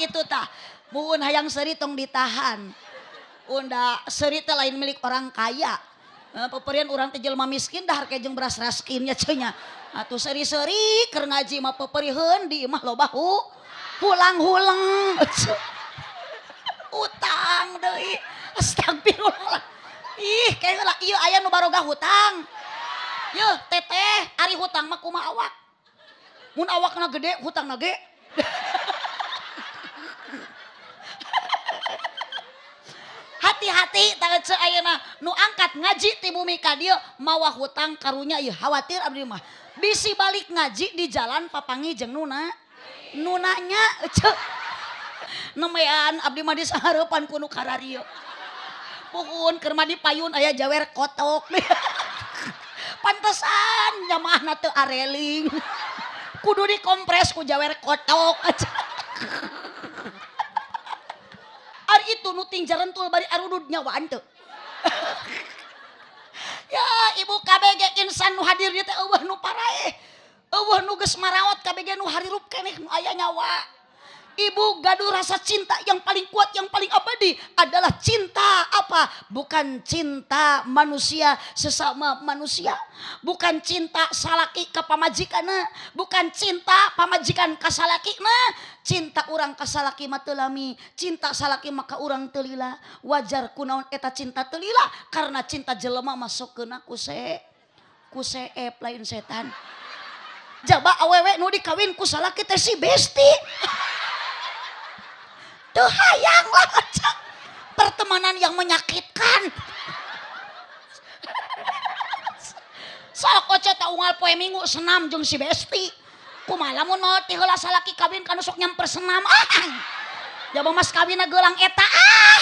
kitu tah. Mun hayang seuri tong ditahan. Unda seuri teh lain milik orang kaya. Peperian urang teh jelema miskin dahar ke jeung beras raskin nya cenah. Atuh seuri-seuri keur ngaji mah peperiheun di imah loba hulang-huleng. Utang deui. Astagfirullah. Ih, kayak lah ieu aya nu baroga hutang. Yeuh, teteh, ari hutang mah kumaha awak? Mun awakna gede, hutangna ge. Hati-hati tah ceu ayeuna nu angkat ngaji ti bumi ka dieu mawa hutang karunya ieu khawatir abdi mah. Bisi balik ngaji di jalan papanggih jeung nuna. Nunanya ceu. Nemean abdi mah disahareupan ku nu kararieu. Puhun keur mah di payun aya jawer kotok. Pantesan nyamahna teu areling. Kudu dikompres ku jawer kotok. Ari itu nu ting jarentul bari arudud nyawaan teu. Ya ibu KBG insan nu hadir dieu teh eueuh nu paraeh. Eueuh nu geus maraot KBG nu harirup keneh nu aya nyawa. Ibu gaduh rasa cinta yang paling kuat, yang paling abadi adalah cinta apa? Bukan cinta manusia sesama manusia. Bukan cinta salaki ka pamajikanna, bukan cinta pamajikan ka salakina. Cinta urang ka salaki mah teu lami, cinta salaki mah ka urang teu lila. Wajar kunaon eta cinta teu lila? Karena cinta jelema masukkeun ku seep lain setan. Jaba awewe nu dikawin ku salaki teh si besti. Tuh hayang lah pertemanan yang menyakitkan. Sok oce ta unggal poe minggu senam jeung si besti. Kumaha lamun maot ti heula salaki kawin kanu sok nyamper senam. Ah. Jaba mas kawinna geulang eta ah.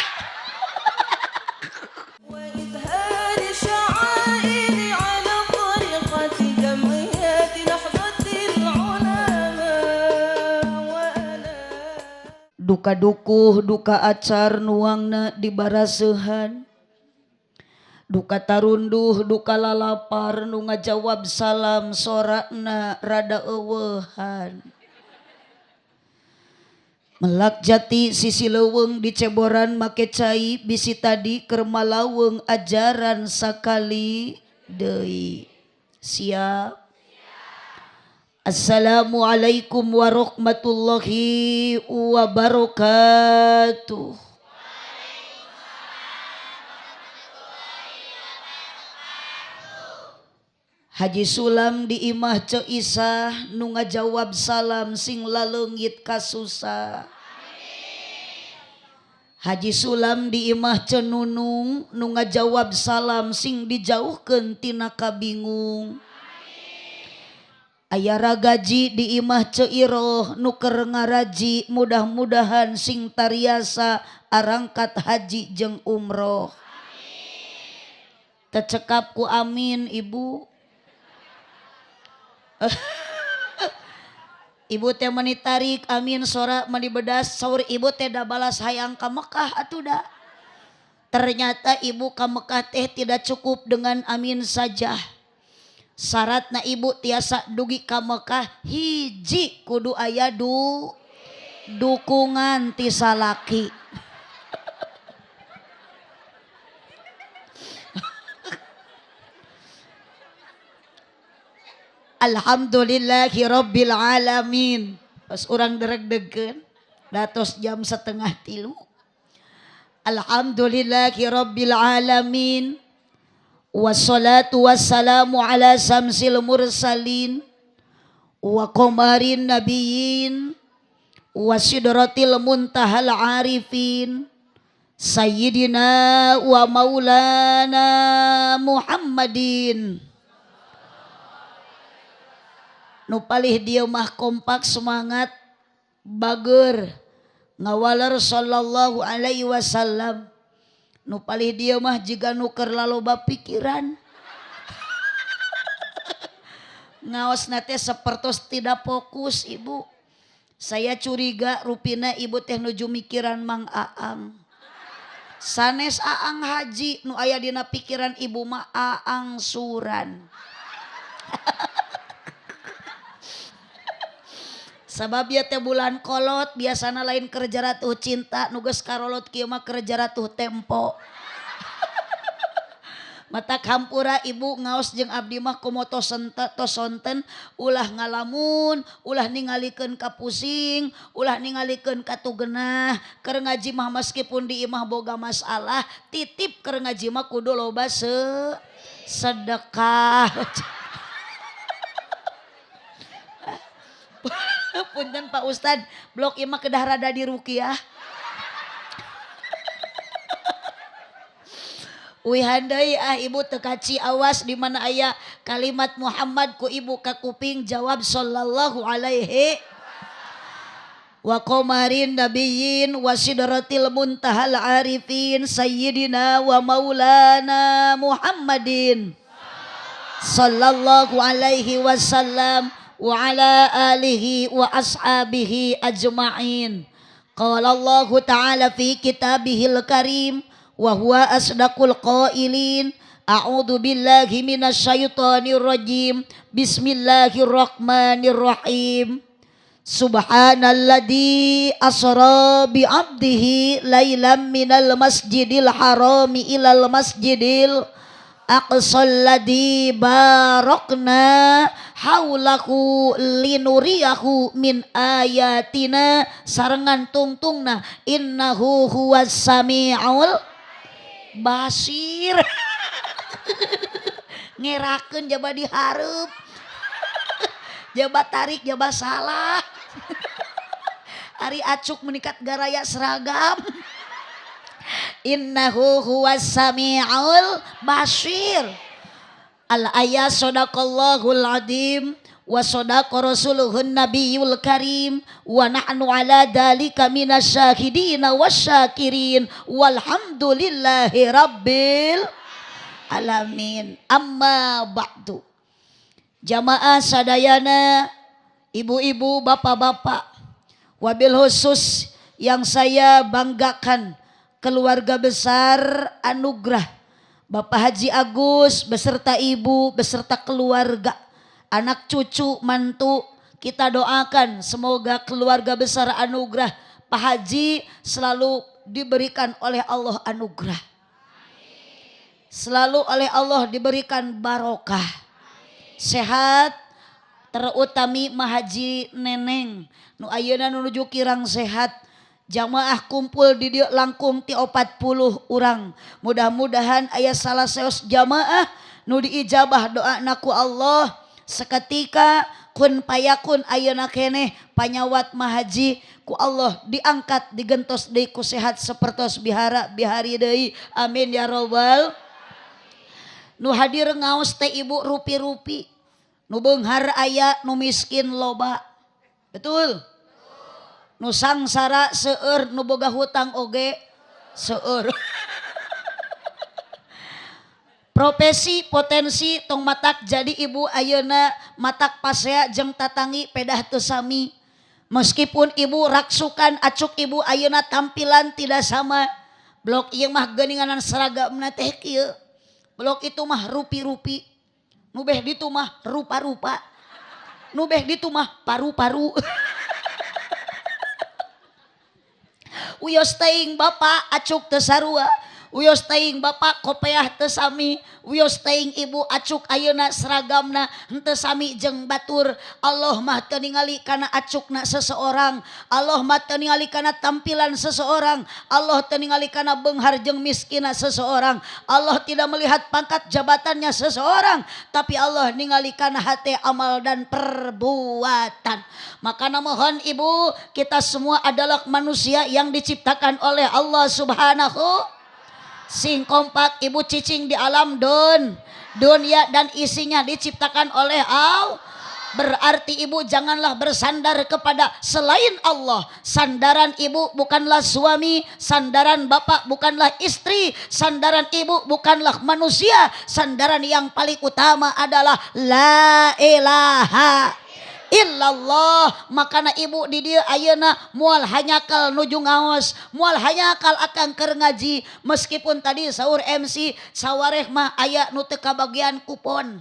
Duka dukuh, duka acar nuangna di barasehan. Duka tarunduh, duka lalapar nu ngajawab salam sorakna rada eueuhan. Melak jati sisi leuweung diceboran make cai bisi tadi keur malaweng ajaran sakali deui. Siap. Assalamualaikum warahmatullahi wabarakatuh. Haji Sulam di imah Ceu Isah nu ngajawab salam sing laleungit kasusah. Haji Sulam di imah Ceu Nunung nu ngajawab salam sing dijauhkeun tina kabingung. Aya ragaji di imah Ceu Iroh nu keur ngaraji mudah-mudahan sing tariasa arangkat haji jeung umroh. Tecekap ku amin ibu. Ibu teh meni tarik amin sora meni bedas saur ibu teh da balas hayang ka Mekah atuh da. Ternyata ibu ka Mekah teh tidak cukup dengan amin saja. Syaratna ibu tiasa dugi ka Mekah hiji kudu aya dukungan ti salaki. Alhamdulillahirabbil alamin. Pas urang dereg-degeun datos jam 2:30. Alhamdulillahirabbil alamin. Wassalatu wassalamu ala samsil mursalin wa qamarin nabiyyin wa sidratil muntahal arifin sayyidina wa maulana Muhammadin. Nu palih dieu mah kompak semangat bager ngawaler sallallahu alaihi wasallam. Nu palih dieu mah jiga nu keur laloba pikiran. Ngaosna teh sapertos tidak fokus ibu. Saya curiga rupina ibu teh nuju mikiran Mang Aang. Sanes Aang Haji nu aya dina pikiran ibu mah Aang Suran. Sabab ieu teh bulan kolot biasana lain kerja ratuh cinta nu geus karolot kieu mah kerja ratuh tempo. Mata hampura ibu ngaos jeung abdi mah komo tos sonten ulah ngalamun, ulah ningalikeun ka pusing, ulah ningalikeun ka tugenah. Keur ngaji mah meskipun di imah boga masalah, titip keur ngaji mah kudu loba sedekah. Punten Pak Ustad, blok imah kedah rada diruqyah. Wihan deui ah ibu teu kaci awas di mana aya kalimat Muhammad ku ibu ka kuping jawab sallallahu alaihi wa qamarin nabiyyin wa sidratil muntahal arifin sayyidina wa maulana Muhammadin sallallahu alaihi wasallam wa ala alihi wa ashabihi ajma'in. Qala Allahu ta'ala fi kitabihil karim wa huwa asdaqul qailin. A'udzu billahi minasyaitonir rajim. Bismillahirrahmanirrahim. Subhanalladzi asra bi 'abdihi lailan minal masjidil harami ilal masjidil aqsal ladzi barakna haulahu linuriyahu min ayatina sarengan tungtungna innahu huwas samiul basir. Ngerakeun jaba dihareup, jaba tarik jaba salah. Ari acuk menikat garaya seragam. Innahu huwas samiul basir. Al ayat sadaqallahul azim wa sadaqa rasuluhun nabiyul karim wa nahnu ala dalika minasyahidina wasyakirin walhamdulillahi rabbil alamin. Amma ba'du. Jamaah sadayana, ibu-ibu, bapak-bapak, wabil khusus yang saya banggakan keluarga besar Anugrah, Bapak Haji Agus beserta ibu beserta keluarga, anak cucu mantu, kita doakan semoga keluarga besar Anugrah Pak Haji selalu diberikan oleh Allah anugerah, selalu oleh Allah diberikan barokah, sehat, terutami Mahaji Neneng nu ayeuna nuju kirang sehat. Jamaah kumpul di dieu langkung ti 40 urang. Mudah-mudahan aya salah saos jamaah nu diijabah doana ku Allah seketika kun payakun ayeuna keneh panyawat Mahaji ku Allah diangkat digentos deui ku sehat sapertos bihara bihari deui. Amin ya robbal. Nu hadir ngaos teh ibu rupi-rupi, nu beunghar aya, nu miskin loba. Betul? Nu sangsara seueur, nu boga hutang oge seueur. Profesi potensi tong matak jadi ibu ayeuna matak pasea jeung tatangi pedah teu sami. Meskipun ibu raksukan acuk ibu ayeuna tampilan tidak sama. Blok ieu mah geuninganan seragamna teh kieu. Blok itu mah rupi-rupi. Nu beh ditu mah rupa-rupa. Nu beh ditu mah paru-paru. Wios teuing bapak acuk teu sarua, wios teuing bapak kopeah teu sami, wios teuing ibu acuk ayeuna seragamna henteu sami jeung batur. Allah mah teu ningali kana acukna seseorang, Allah mah teu ningali kana tampilan seseorang, Allah teu ningali kana beunghar jeung miskinna seseorang, Allah tidak melihat pangkat jabatannya seseorang, tapi Allah ningali kana hate, amal dan perbuatan. Makana mohon ibu, kita semua adalah manusia yang diciptakan oleh Allah Subhanahu. Sing kompak ibu cicing di alam dunia dan isinya diciptakan oleh Allah. Berarti ibu janganlah bersandar kepada selain Allah. Sandaran ibu bukanlah suami, sandaran bapak bukanlah istri, sandaran ibu bukanlah manusia. Sandaran yang paling utama adalah la ilaha illallah. Makana ibu di dieu ayeuna moal hanyakal nuju ngaos, moal hanyakal akang keur ngaji. Meskipun tadi saur MC sawareh mah aya nu teu kabagian kupon.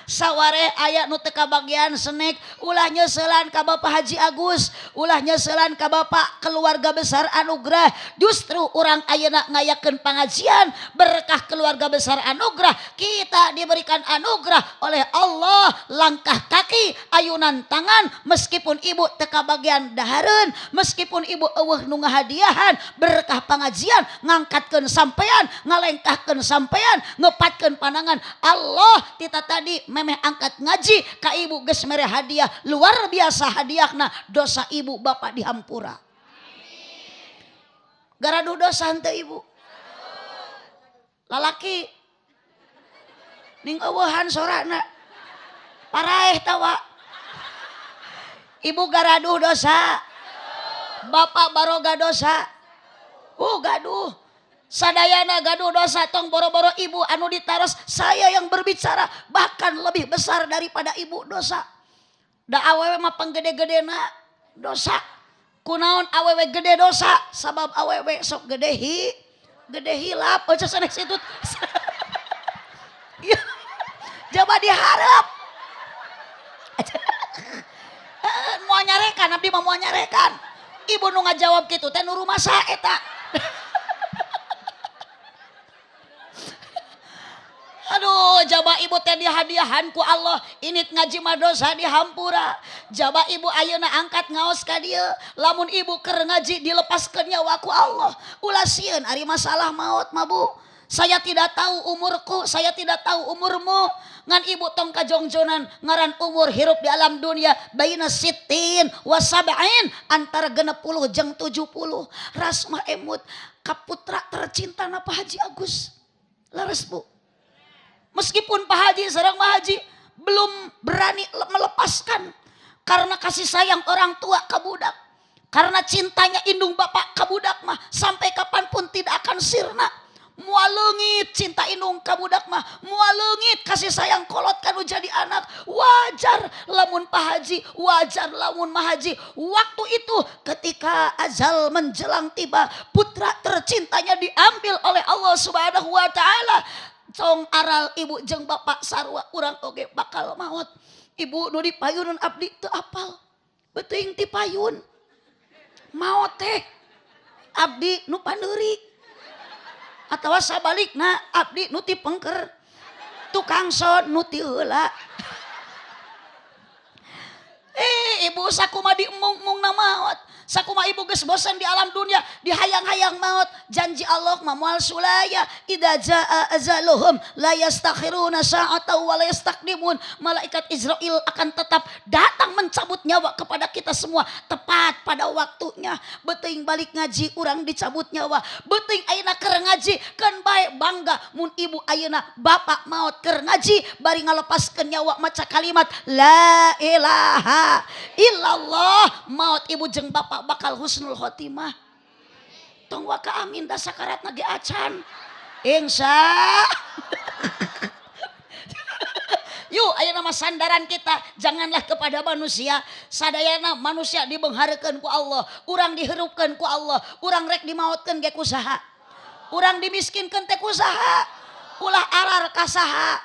Sawareh aya nu teu kabagian snack, ulah nyeuselan ka Bapak Haji Agus, ulah nyeuselan ka Bapak keluarga besar Anugrah. Justru urang ayeuna ngayakeun pangajian berkah keluarga besar Anugrah, kita diberikan anugerah oleh Allah, langkah kaki, ayunan tangan, meskipun ibu teu kabagian dahareun, meskipun ibu eueuh nu ngahadiahan, berkah pangajian ngangkatkeun sampean, ngalengkahkeun sampean, ngepatkeun pandangan Allah. Tita tadi memeh angkat ngaji ka ibu geus mere hadiah luar biasa hadiahna, dosa ibu bapak dihampura. Garaduh dosa henteu ibu? Lalaki ning eueuhan sorana paraeh tawa. Ibu garaduh dosa, bapak baroga dosa. Gaduh sadayana gaduh dosa. Tong boro-boro ibu anu ditaros, saya yang berbicara bahkan lebih besar daripada ibu dosa. Da awewe mah panggede-gedena dosa. Kunaon awewe gede dosa? Sabab awewe sok gede gede hilap. Oh, sanes itu. Coba diharap. Mau nyarekan, abdi mah mau nyarekan. Ibu nu ngajawab kitu teh nu rumasa eta. Aduh, jaba ibu teh dihadiahan ku Allah, init ngaji mah dosa dihampura. Jaba ibu ayeuna angkat ngaos ka dieu, lamun ibu keur ngaji dilepaskeun nyawa ku Allah. Ulah sieun ari masalah maot mah bu. Saya tidak tahu umurku, saya tidak tahu umurmu. Ngan ibu tong kajongjonan ngaran umur hirup di alam dunia baina sittin wa sab'in, antara 60 jeung 70. Rasmah emut ka putra tercinta na Pak Haji Agus. Leres bu. Meskipun Pak Haji sareng Pak Haji belum berani melepaskan karena kasih sayang orang tua ka budak. Karena cintanya indung bapak ka budak mah sampai kapanpun tidak akan sirna. Moal leungit cinta indung ka budak mah, moal leungit kasih sayang kolot kanu jadi anak. Wajar lamun Pak Haji, wajar lamun Mak Haji. Waktu itu ketika azal menjelang tiba, putra tercintanya diambil oleh Allah Subhanahu wa taala. Tong aral ibu jeung bapak sarua urang oge bakal maot. Ibu nu dipayunan abdi teu apal. Beuteung ti payun. Maot teh abdi nu pandeuri. Atawa sabalikna abdi nu ti pengker. Tukang son nu ti heula. Ibu sakuma diemung-emungna maot. Sakuma ibu geus bosen di alam dunia, dihayang-hayang maot. Janji Allah mah moal sulaya, idza jaa azaluhum la yastakhiruna sa'atan wa la yastaqdimun. Malaikat Israil akan tetap datang mencabut nyawa kepada kita semua tepat pada waktunya. Beuteung balik ngaji urang dicabut nyawa. Beuteung ayeuna keur ngaji keun bae bangga mun ibu ayeuna bapak maot keur ngaji bari ngalepaskeun nyawa maca kalimat la ilaha illallah, maot ibu jeung bapak bakal husnul khotimah. Tong waka amin da sakaratna ge acan. Insya. Yuk ayeuna mah sandaran kita janganlah kepada manusia. Sadayana manusia dibeungharkeun ku Allah, urang dihirupkeun ku Allah, urang rek dimaotkeun ge ku saha. Urang dimiskinkeun teh ku saha. Ulah arar ka saha.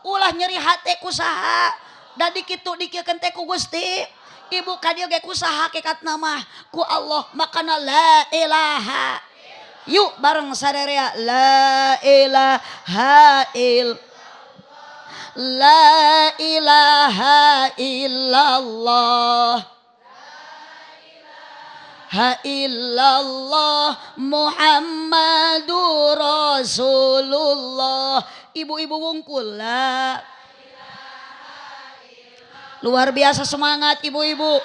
Ulah nyeri hate ku saha. Da dikitu dikiekeun teh ku Gusti. Ibu ka dieu ge ku saha hakikatna mah ku Allah, makana la ilaha. Yuk bareng sadarea la ilaha illallah. La ilaha illallah. Ha illallah Muhammadur Rasulullah. Ibu-ibu wungkul la. Luar biasa semangat ibu-ibu.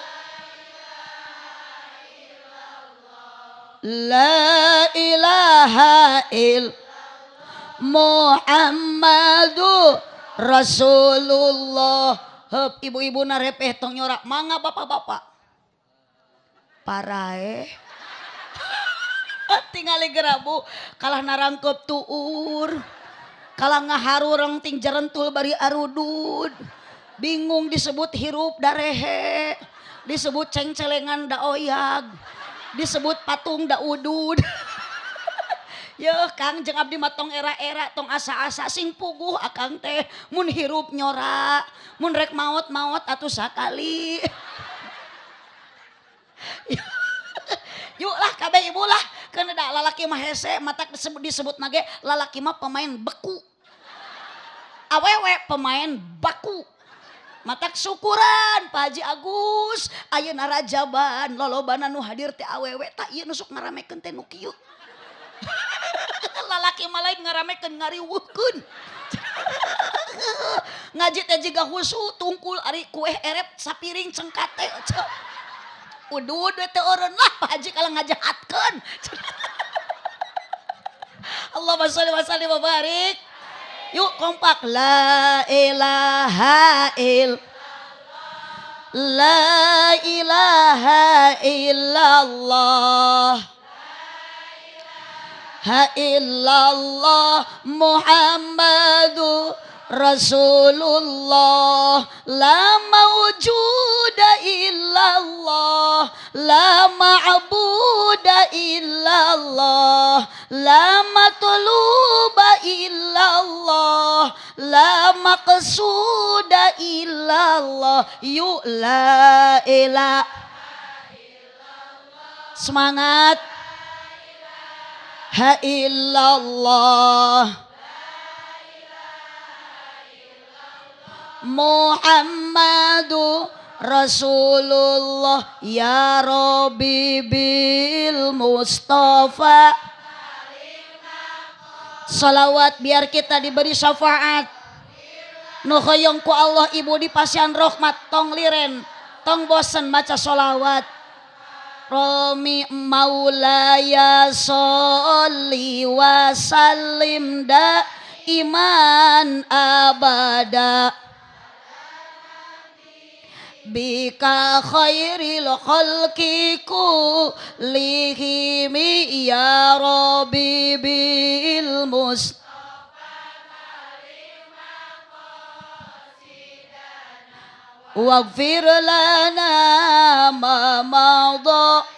La ilaha illallah Muhammadur Rasulullah. Heup ibu-ibu narepeh tong nyorak, mangga bapak-bapak. Paraeh. Tingali gerabu kalah narangkep tuur. Kalah ngaharureng ting jerentul bari arudud. Bingung disebut hirup darehe, disebut cengcelengan da oyag, disebut patung da udud. Yeuh Kang jeung abdi mah tong era-era tong asa-asa sing puguh akang teh mun hirup nyora mun rek maot-maot atuh sakali. Yuk lah kabeh ibu lah keun da lalaki mah hese matak disebut nage lalaki mah pemain beku. Awewe pemain baku. Matak syukuran Pak Haji Agus ayeuna rajaban lolobana nu hadir teh awewe tah ieu nu sok ngaramekeun teh nu kieu. Lalaki mah lain ngaramekeun ngariweuhkeun. Ngaji teh jiga husu tungkul ari kueh erep sapiring cengkat teh. Udud we teu eureun lah Pak Haji kalau ngajahatkeun. Allahumma sholli wa sallim wa barik. Yuk kompak la ilaha illallah la ilaha illallah ha illallah Muhammadu Rasulullah la mawjuda illallah la ma'buda illallah la matluba illallah la maqsuda illallah. Yuk la ilaha illallah. Semangat ha illallah Muhammadu Rasulullah ya Rabbi bil Mustafa. Salawat biar kita diberi syafaat. Nu hoyong ku Allah ibu di pasian rahmat tong liren tong bosen maca solawat. Romi maulaya sholli wa sallim da iman abada bika khairil khalqi kullihim ya rabbi bil mustafa waghfir lana ma madha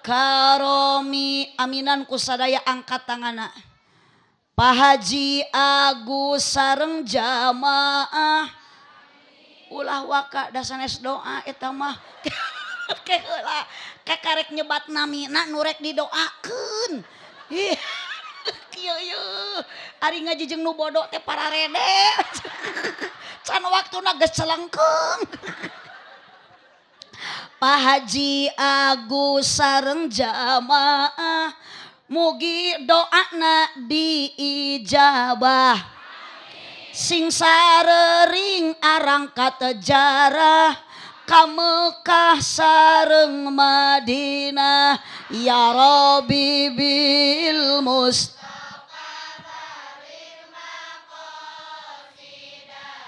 karomi. Aminan kusadaya angkat tangana Pak Haji Agus sareng jamaah. Ulah waka dasanes doa eta mah ke heula kakarek nyebat namina nu rek didoakeun. Ih kieu yeuh ari ngaji jeung nu bodoh teh pararede. Can waktuna geus celengkeung. Pak Haji Agus sareng jamaah mugi doana diijabah. Sing sarering arangkat jarah ka Mekah sareng Madinah ya Rabbi bil Mustafa.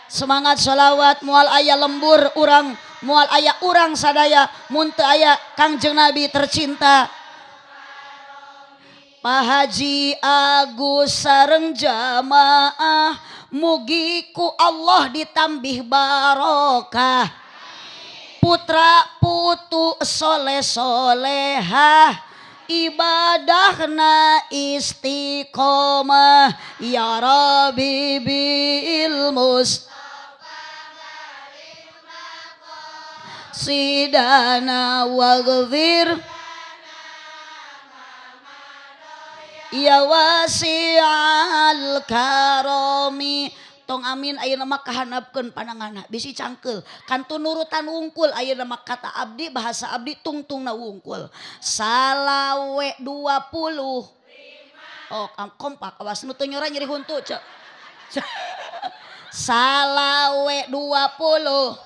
Semangat sholawat moal aya lembur urang moal aya urang sadaya mun teu aya Kangjeng Nabi tercinta. Pak Haji Agus sareng jamaah mugi ku Allah ditambih barokah. Putra putu soleh solehah ibadahna istiqomah ya Rabbi bil Mustafa sidana waghfir ya wasi'al karomi. Tong amin ayeuna mah kahanapkeun pananganna bisi cangkeul kantun nurutan wungkul ayeuna mah kata abdi bahasa abdi tungtungna wungkul salawe 25. Oh kompak awas nu teu nyora nyeri huntu cek. Salawe 20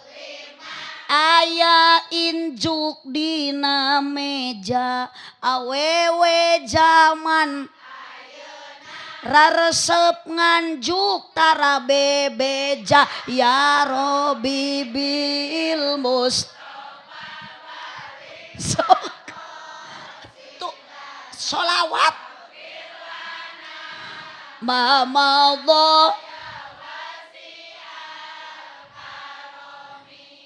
aya injuk dina meja awewe jaman raresep nganjuk tara bebeja ya Rabbi bil Mustafa. Tuh sholawat mamadha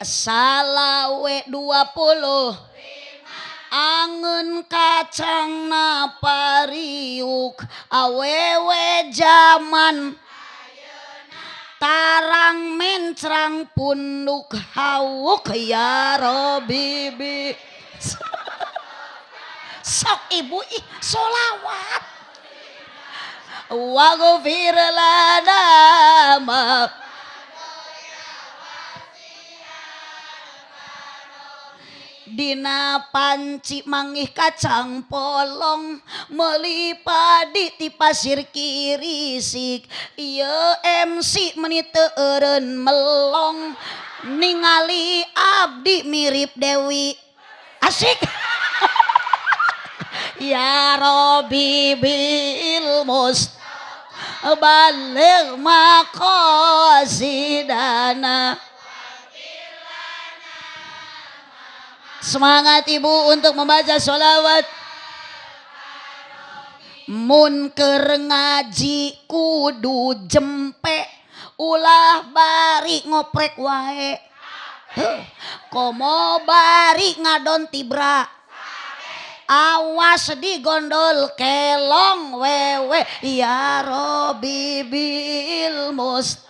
salawe 20 Angeun kacangna pariuk awewe jaman tarang mencrang punduk hauk ya Robi bi. Sok ibu ih solawat waghfir lana ma dina panci mangih kacang polong meuli padi ti pasir kirisik ieu MC meni teu eureun melong ningali abdi mirip Dewi asik. Ya Robi bil must baligh maqasidana. Semangat ibu untuk membaca sholawat. Mun keur ngaji kudu jempe ulah bari ngoprek wae. Komo bari ngadon tibra awas digondol kelong wewe ya Robi bil must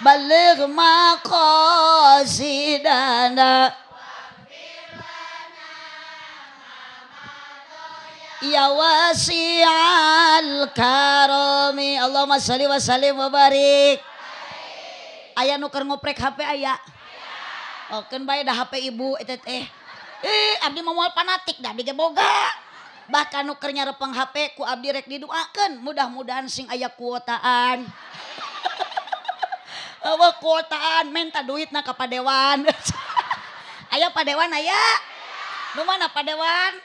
baligh maqasidana ya wasi'al karami. Allahumma sholli wa sallim wa barik. Aya nu keur ngoprek HP aya. Oh keun bae da HP ibu eta teh. Abdi mah moal fanatik da abdi ge boga. Bahkan nu keur nyarepeng HP ku abdi rek didoakeun mudah-mudahan sing aya kuotaan. Eueuh kuotaan menta duitna ka padewan. Aya padewan aya? Nu mana padewan?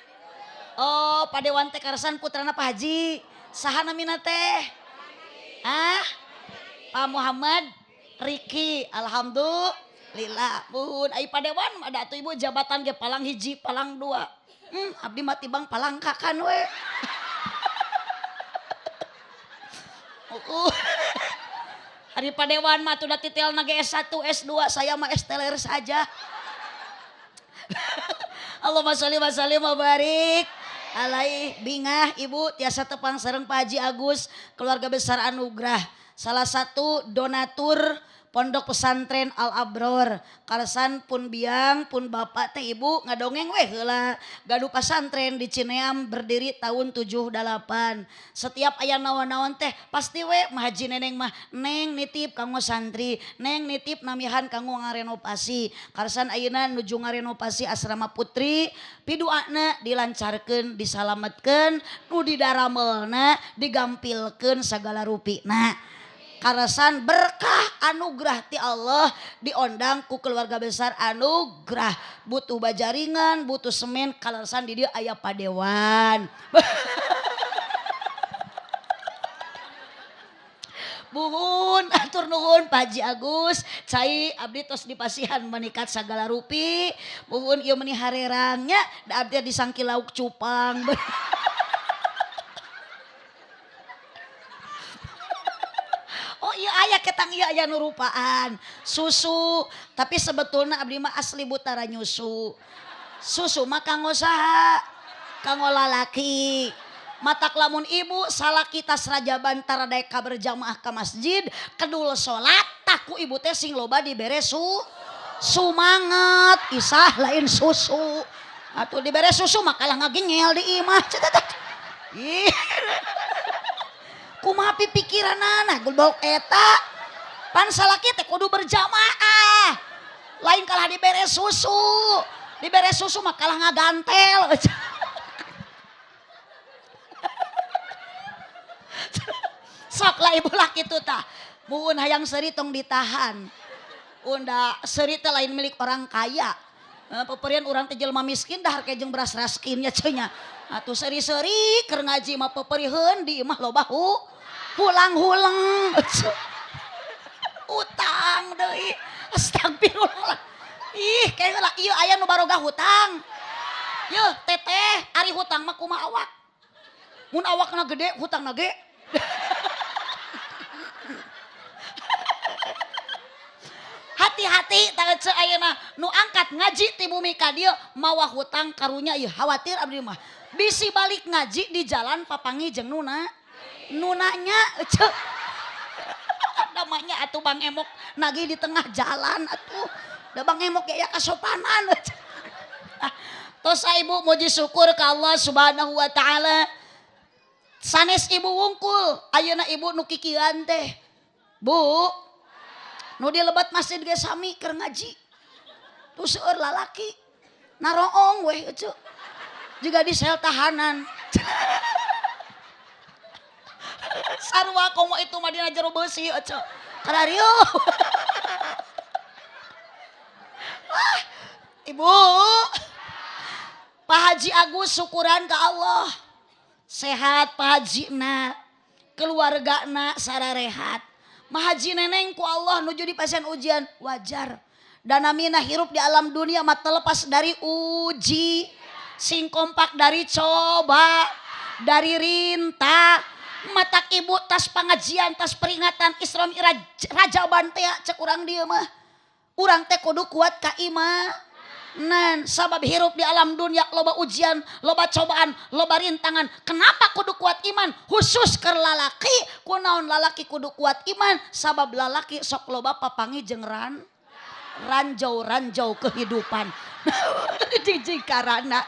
Oh, padewan teh karasan putrana Pak Haji. Saha namina teh? Ah? Pak Muhammad Riki. Alhamdulillah. Muhun ai padewan ada atuh ibu jabatan ge palang hiji, palang dua. Abdi mah tibang palangkakan we. Ari padewan mah atuh da titelna ge S1, S2, saya mah S teler saja. Allahumma sholli wa sallim wa barik alaih. Bingah ibu tiasa tepang sareng Pak Haji Agus keluarga besar Anugrah salah satu donatur Pondok Pesantren Al Abror. Kalesan pun biang pun bapak teh ibu ngadongeng weh heula gaduh pesantren di Cineam berdiri tahun 78. Setiap aya naon-naon teh pasti we mah Haji Neneng mah neng nitip kanggo santri, neng nitip namihan kanggo ngarenovasi. Kalesan ayeuna nuju ngarenovasi asrama putri, piduana dilancarkeun, disalametkeun, nu didaramelna digampilkeun sagala rupina. Karasan berkah anugerah ti Allah diondang ku keluarga besar anugerah. Butuh bajaringan, butuh semen, kaleresan di dieu aya padewan. Buhun atur nuhun Pak Haji Agus, cai abdi tos dipasihan menikat sagala rupi. Buhun ieu meni harerangnya da abdi disangki lauk cupang. Oh iya aya ketang iya aya nu rupaan susu, tapi sebetulnya abdi mah asli butara nyusu. Susu mah kanggo saha? Kanggo lalaki. Matak lamun ibu salaki tas rajaban tara daek ka berjamaah ka masjid, kedul salat taku ibu teh sing loba dibere sumanget, isah lain susu. Atuh dibere susu mah kalah ngagingel di imah. Ih. Kumaha pipikiranana goblok eta. Pan salaki teh kudu berjamaah. Lain kalah dibere susu. Dibere susu mah kalah ngagantel. Sok lah ibu laki tuh tah. Muun hayang seuri tong ditahan. Unda seuri teh lain milik orang kaya. Peperian urang teh jelema miskin dahar ke jeung beras raskinnya cenah. Atuh seuri-seuri keur ngaji mah peperiheun di imah loba hulang-huleng. Utang deui. Astagfirullah. Ih, kayak lah ieu aya nu baroga hutang. Yeuh, teteh, ari hutang mah kumaha awak? Mun awakna gede, hutangna ge. Hati-hati tah ece ayeuna nu angkat ngaji ti bumi ka dieu mawa hutang karunya ieu khawatir abdi mah. Bisi balik ngaji di jalan papanggih jeung nuna. Nunanya ece. Namanya atuh Bang Emok nagih di tengah jalan atuh. Da Bang Emok ya kasopanan. Tos ibu muji syukur ka Allah Subhanahu wa taala. Sanes ibu wungkul, ayeuna ibu nu kikieuan teh. Bu, nu di lebat masjid ge sami keur ngaji. Tuh seueur lalaki naroong weh ece. Juga di sel tahanan. Sarua komo itu mah dina jero beusi ece. Kararieu. Wah, ibu. Pak Haji Agus syukuran ke Allah. Sehat Pak Haji na, keluarga na sararehat. Pak Haji Neneng ku Allah nuju di pasien ujian wajar. Dan amina hirup di alam dunia mah terlepas dari uji, sing kompak dari coba, dari rinta. Matak ibu tas pengajian, tas peringatan Isra Mi'raj Rajaban teh cek urang dieu mah. Urang teh kudu kuat ka imah. Nan sabab hirup di alam dunia loba ujian, loba cobaan, loba rintangan. Kenapa kudu kuat iman? Khusus keur lalaki, kunaon lalaki kudu kuat iman? Sabab lalaki sok loba papangi jeung ranjau-ranjau kehidupan. Jijik karana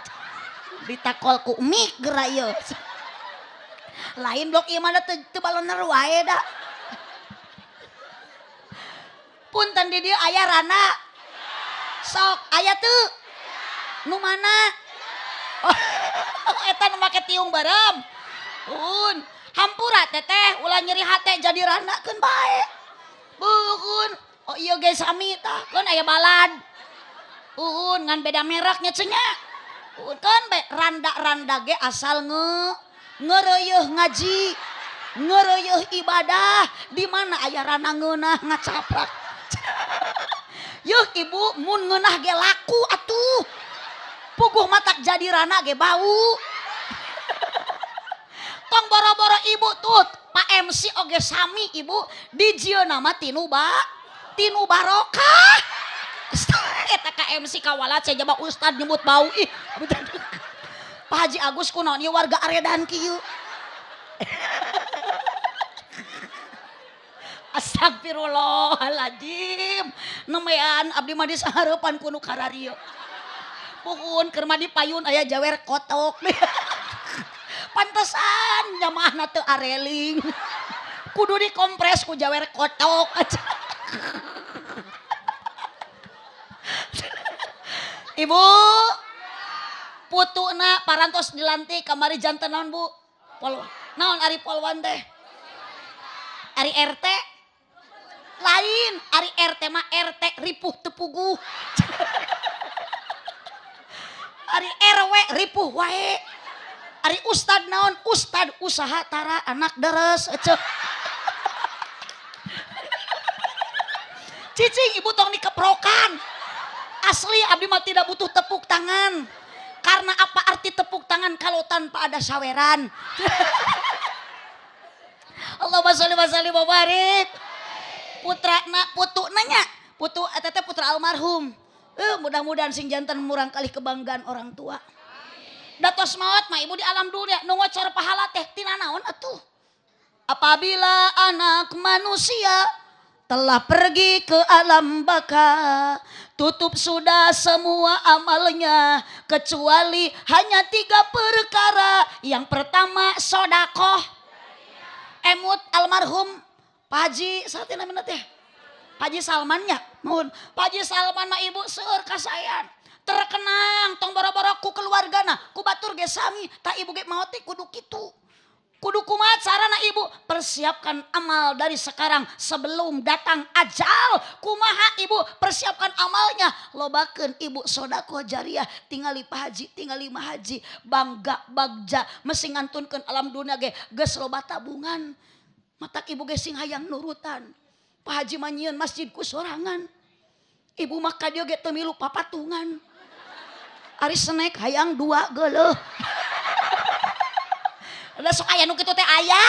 ditakol ku mik geura ieu. Lain blok ieu mah teu balener wae da. Punten di dieu aya rana. Sok aya teu? Nu mana? Oh, eta nu make tiung barem. Un, hampura teteh ulah nyeri hate jadi rana keun bae. Beuheun. Oh iya ge sami tah, keun aya balad. Uun ngan beda mereknya cenah. Uun keun bae randa-randa ge asal ngeureuyeung ngaji, ngeureuyeung ibadah, di mana aya rana ngeunah ngacaprak. Yuh ibu mun ngeunah ge laku atuh. Puguh matak jadi rana ge bau. Tong boro-boro ibu tut, Pak MC oge sami ibu dijieun nama tinu tinu barokah. Eta ka MC kawalat saya jaba ustad nyebut bau ih. Pak Haji Agus kunaon ieu warga aredan kieu. Astagfirullahaladzim. Nemean abdi mah disahareupan ku nu kararieu. Puhun keur mah di payun aya jawer kotok. Pantesan nyamahna teu areling. Kudu dikompres ku jawer kotok. Ibu putuna parantos dilantik kamari janten naon Bu? Polwan. Naon ari polwan teh? Ari RT? Lain, ari RT mah RT ripuh teu puguh. Ari RW ripuh wae. Ari ustad naon? Ustad usaha tara anak deres ece. Cicing ibu tong dikeprokan. Asli abdi mah tidak butuh tepuk tangan. Karena apa arti tepuk tangan kalau tanpa ada saweran? Allahumma sholli wa sallim wa barik. Putra na putu nanya, putu eta teh putra almarhum. Mudah-mudahan sing janten murang kali kebanggaan orang tua. Datos maot mah ibu di alam dunia nu ngocor pahala teh tina naon atuh? Apabila anak manusia telah pergi ke alam baka, tutup sudah semua amalnya kecuali hanya 3 perkara. Yang pertama sodakoh. Emut almarhum Pak Haji saat ini namanya teh Pak Haji Salmannya, mohon Pak Haji Salman mah ibu seueur kasayan terkenang tong boro-boro ku keluargana ku batur ge sami tah ibu ge maot teh kudu kitu. Kudu kumaha carana ibu persiapkan amal dari sekarang sebelum datang ajal. Kumaha ibu persiapkan amalnya, lobakeun ibu sodakoh jariah, tingali Pak Haji, tingali Ma Haji, bangga bagja mesti ngantunkeun alam dunia ge geus loba tabungan. Matak ibu ge sing hayang nurutan. Pak Haji mah nyieun masjid ku sorangan. Ibu mah ka dieu ge teu milu papatungan. Ari snack hayang 2 geuleuh. Lah sok aya nu kitu teh aya.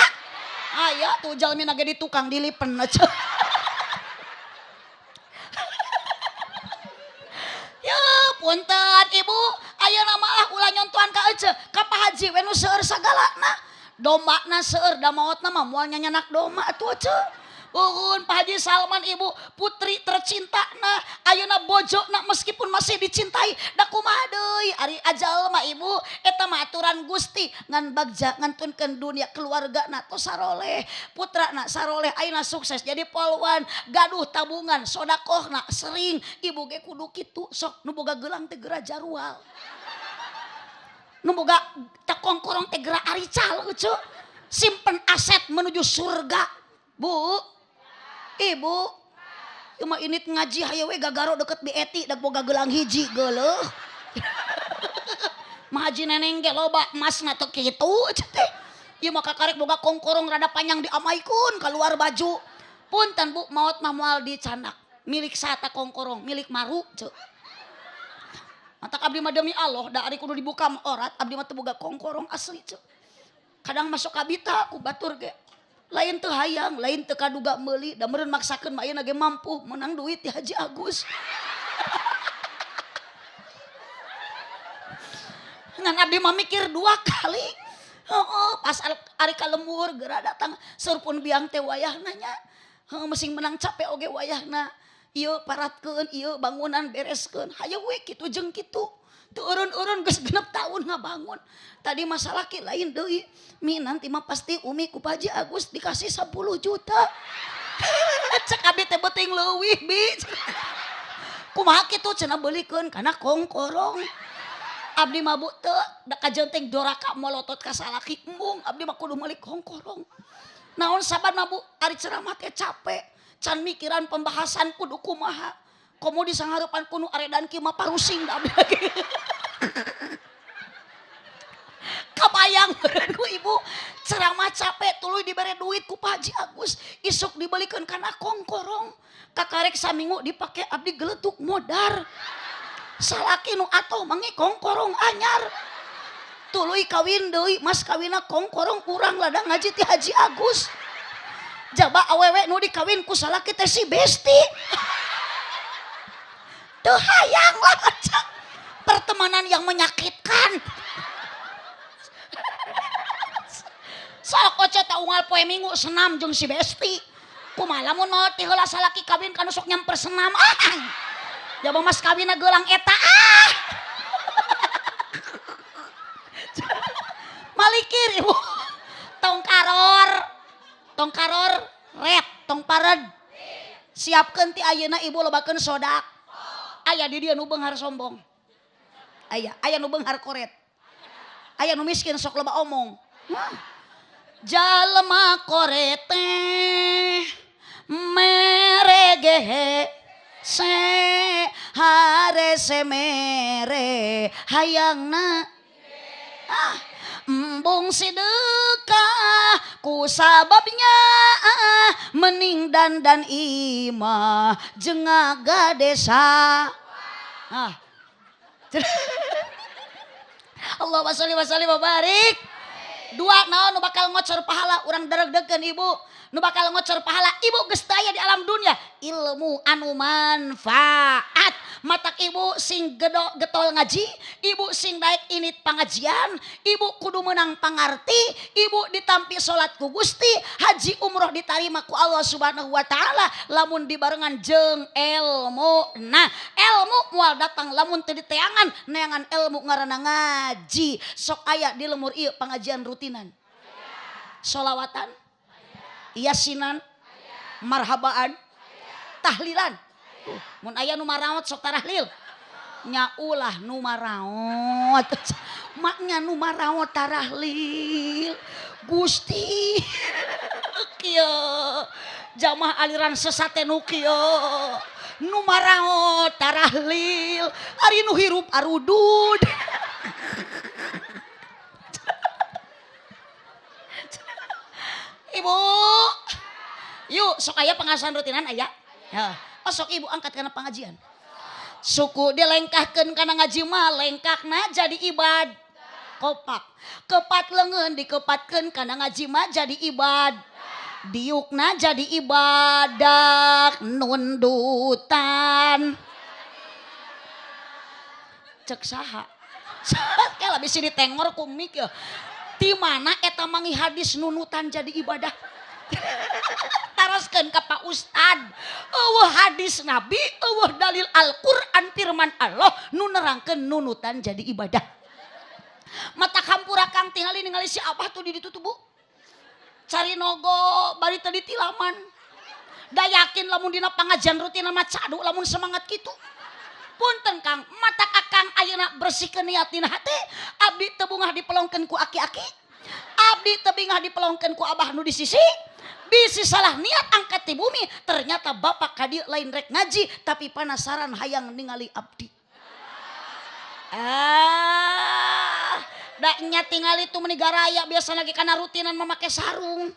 Aya tuh jalmina ge di tukang dilipen aja. Punten ibu, ayeuna mah ulah nyontohan ka ece, ka Pak Haji we nu seueur sagalana. Dombana seueur da maotna mah moal nyanyanak domba atuh ece. Uhun Pak Haji Salman ibu putri tercinta na ayeuna bojona meskipun masih dicintai da kumaha deui ari ajal mah ibu eta mah aturan Gusti ngan bagja ngantunkeun dunia keluarga na tos saroleh putra na saroleh ayeuna sukses jadi polwan gaduh tabungan sodakohna sering ibu ge kudu kitu sok nu boga gelang teh geura jarual nu boga takongkorong teh geura arical euceu simpen aset menuju surga bu. Ibu, cuma ini ngaji hayo we gagaro deket BET dak boga gelang hiji geuleuh. Mah haji neneng ge loba emasna teu kitu teh. Ieu mah kakarek boga kongkorong rada panjang diamaikeun keluar baju. Punten bu, maot mah moal dicanak. Milik sata kongkorong, milik maru ceu. Matak abdi mah demi Allah da ari kudu dibuka mah orat, abdi mah teu boga kongkorong asli ceu. Kadang masuk kabita ku batur ge. Lain teu hayang, lain teu kaduga meuli, da meureun maksakeun mah ayeuna ge mampu menang duit di Haji Agus. Ngan abdi mah mikir dua kali. Heeh, pas ari ka lembur geura datang surpun biang teh wayahna nya. Heuh mesing menang capek oge wayahna. Ieu paratkeun, ieu bangunan bereskeun. Hayu we kitu jeung kitu. Teu eureun-eureun geus 6 tahun ngabangun. Tadi masalah ki lain deui. Mi nanti mah pasti Umi ku Pak Haji Agus dikasih 10 juta. Cek abdi teh beuting leuwih bi. Kumaha kitu cenah beulikeun kana kongkorong. Abdi mah bu teu da kajenteng doraka molotot ka salaki embung abdi mah kudu meuli kongkorong. Naon sababna bu ari ceramah teh capek. Can mikiran pembahasan kudu kumaha. Komo di sanghareupan kuno aredan kieu mah parusing da abdi lagi. Kabayang ku ibu ceramah capek tuluy dibere duit ku Pak Haji Agus isuk dibelikeun kana kongkorong kakarek saminggu dipake abdi geletuk modar salaki nu atoh mangi kongkorong anyar tuluy kawin deui mas kawinna kongkorong urang ladang ngaji ti Haji Agus jaba awewe nu dikawin ku salaki teh si besti. Teu hayang lah pertemanan yang menyakitkan. Sok oce ta unggal poe minggu senam jeung si besti. Kumaha lamun maot ti heula salaki kawin kanu sok nyamper senam. Ah. Jaba mas kawinna geulang eta ah. Malikir ibu. Tong karor. Tong karor ret, tong pared. Siapkeun ti ayeuna ibu lobakeun sodak. Aya di dieu nu beunghar sombong. Aya, aya nu beunghar koret. Aya nu miskin sok loba omong. Hah. Jalma korete meregehe se harese mere hayangna ah embung sedekah ku sababnya mening dandan imah jeung ngagadesa ah. Allahumma sholli wa sallim wa barik. Dua naon nu bakal ngocor pahala urang deregdegeun ibu nu bakal ngocor pahala ibu geus teu aya di alam dunia ilmu anu manfaat matak ibu sing getol ngaji ibu sing daek init pangajian ibu kudu menang pangarti ibu ditampi salat ku Gusti haji umroh ditarima ku Allah Subhanahu wa taala lamun dibarengan jeung ilmu. Nah ilmu moal datang lamun teu diteangan neangan ilmu ngaranna ngaji sok aya di lemur ieu pangajian rutinan solawatan yasinan marhabaan tahlilan. Mun aya nu maraot sok tarahlil nya ulah nu maraot maknya nu maraot tarahlil Gusti kieu jamaah aliran sesat teh nu kieu nu maraot tarahlil ari nu hirup arudud. Ibu, yuk sok aya pengajian rutinan aya. Ya. Oh sok ibu angkat kana pengajian. Suku dilengkahkeun kana ngaji mah lengkahna jadi ibad. Kopak. Kepat leungeun dikepatkeun kana ngaji mah jadi ibad. Diukna jadi ibadah nundutan. Cek saha? Kela bisi ditengor ku mik ya. Ti mana eta mangi hadis nunutan jadi ibadah? Taroskeun ka Pak Ustad. Eueuh hadis Nabi, eueuh dalil Al-Qur'an firman Allah nu nerangkeun nunutan jadi ibadah. Mata kampura kang tingali ningali si Abah tuh di ditu tuh Bu. Cari nogo bari teu ditilaman. Da yakin lamun dina pangajian rutin mah cadu lamun semangat kitu. Punten Kang, matak akang ayeuna bersihkeun niat dina hate, abdi teu bungah dipelongkeun ku aki-aki. Abdi teu bingah dipelongkeun ku abah nu di sisi. Bisi salah niat angkat di bumi, ternyata bapak ka dieu lain rek ngaji tapi penasaran hayang ningali abdi. Ah, da nya tingali tu meni garaya biasa lagi kana rutinan memakai sarung.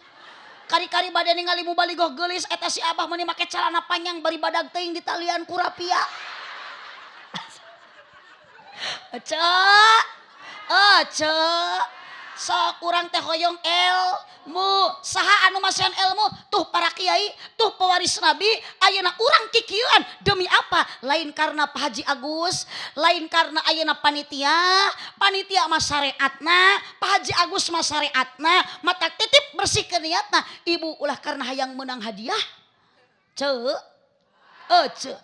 Kari-kari bade ningali mubaligoh geulis eta si abah meni make celana panjang bari badag teuing di talian ku rapia. Cek, cek, sok urang teh hoyong ilmu, saha anu masihan ilmu, tuh para kiai, tuh pewaris nabi, ayeuna urang kikieuan demi apa? Lain karena Pak Haji Agus, lain karena ayeuna panitia, panitia mah syariatna, Pak Haji Agus mah syariatna, mata titip bersihkeun niatna, ibu ulah karena hayang menang hadiah. Cek, cek.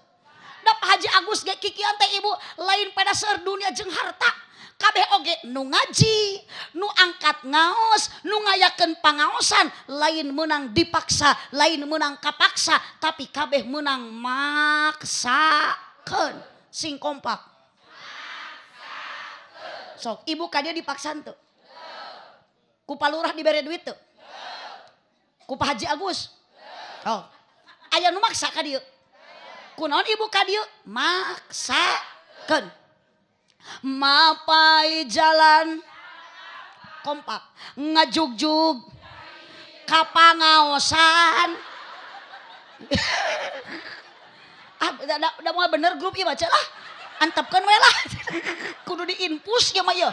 Da Pak Haji Agus ge kikian teh ibu lain pada seueur dunia jeung harta. Kabeh oge nu ngaji, nu angkat ngaos, nu ngayakeun pangaosan, lain menang dipaksa, lain menang kapaksa, tapi kabeh menang maksakeun. Sing kompak. Maksakeun. Sok ibu ka dieu dipaksa henteu? Ku palurah dibere duit teu? Ku Pak Haji Agus? Oh. Aya nu maksa ka dieu? Kunaon ibu ka dieu? Maksakeun. Mapai jalan kompak ngajugjug ka pangaosan. Ah, da moal bener grup ieu baca lah. Antepkeun we lah. Kudu diinpus ieu mah ieu.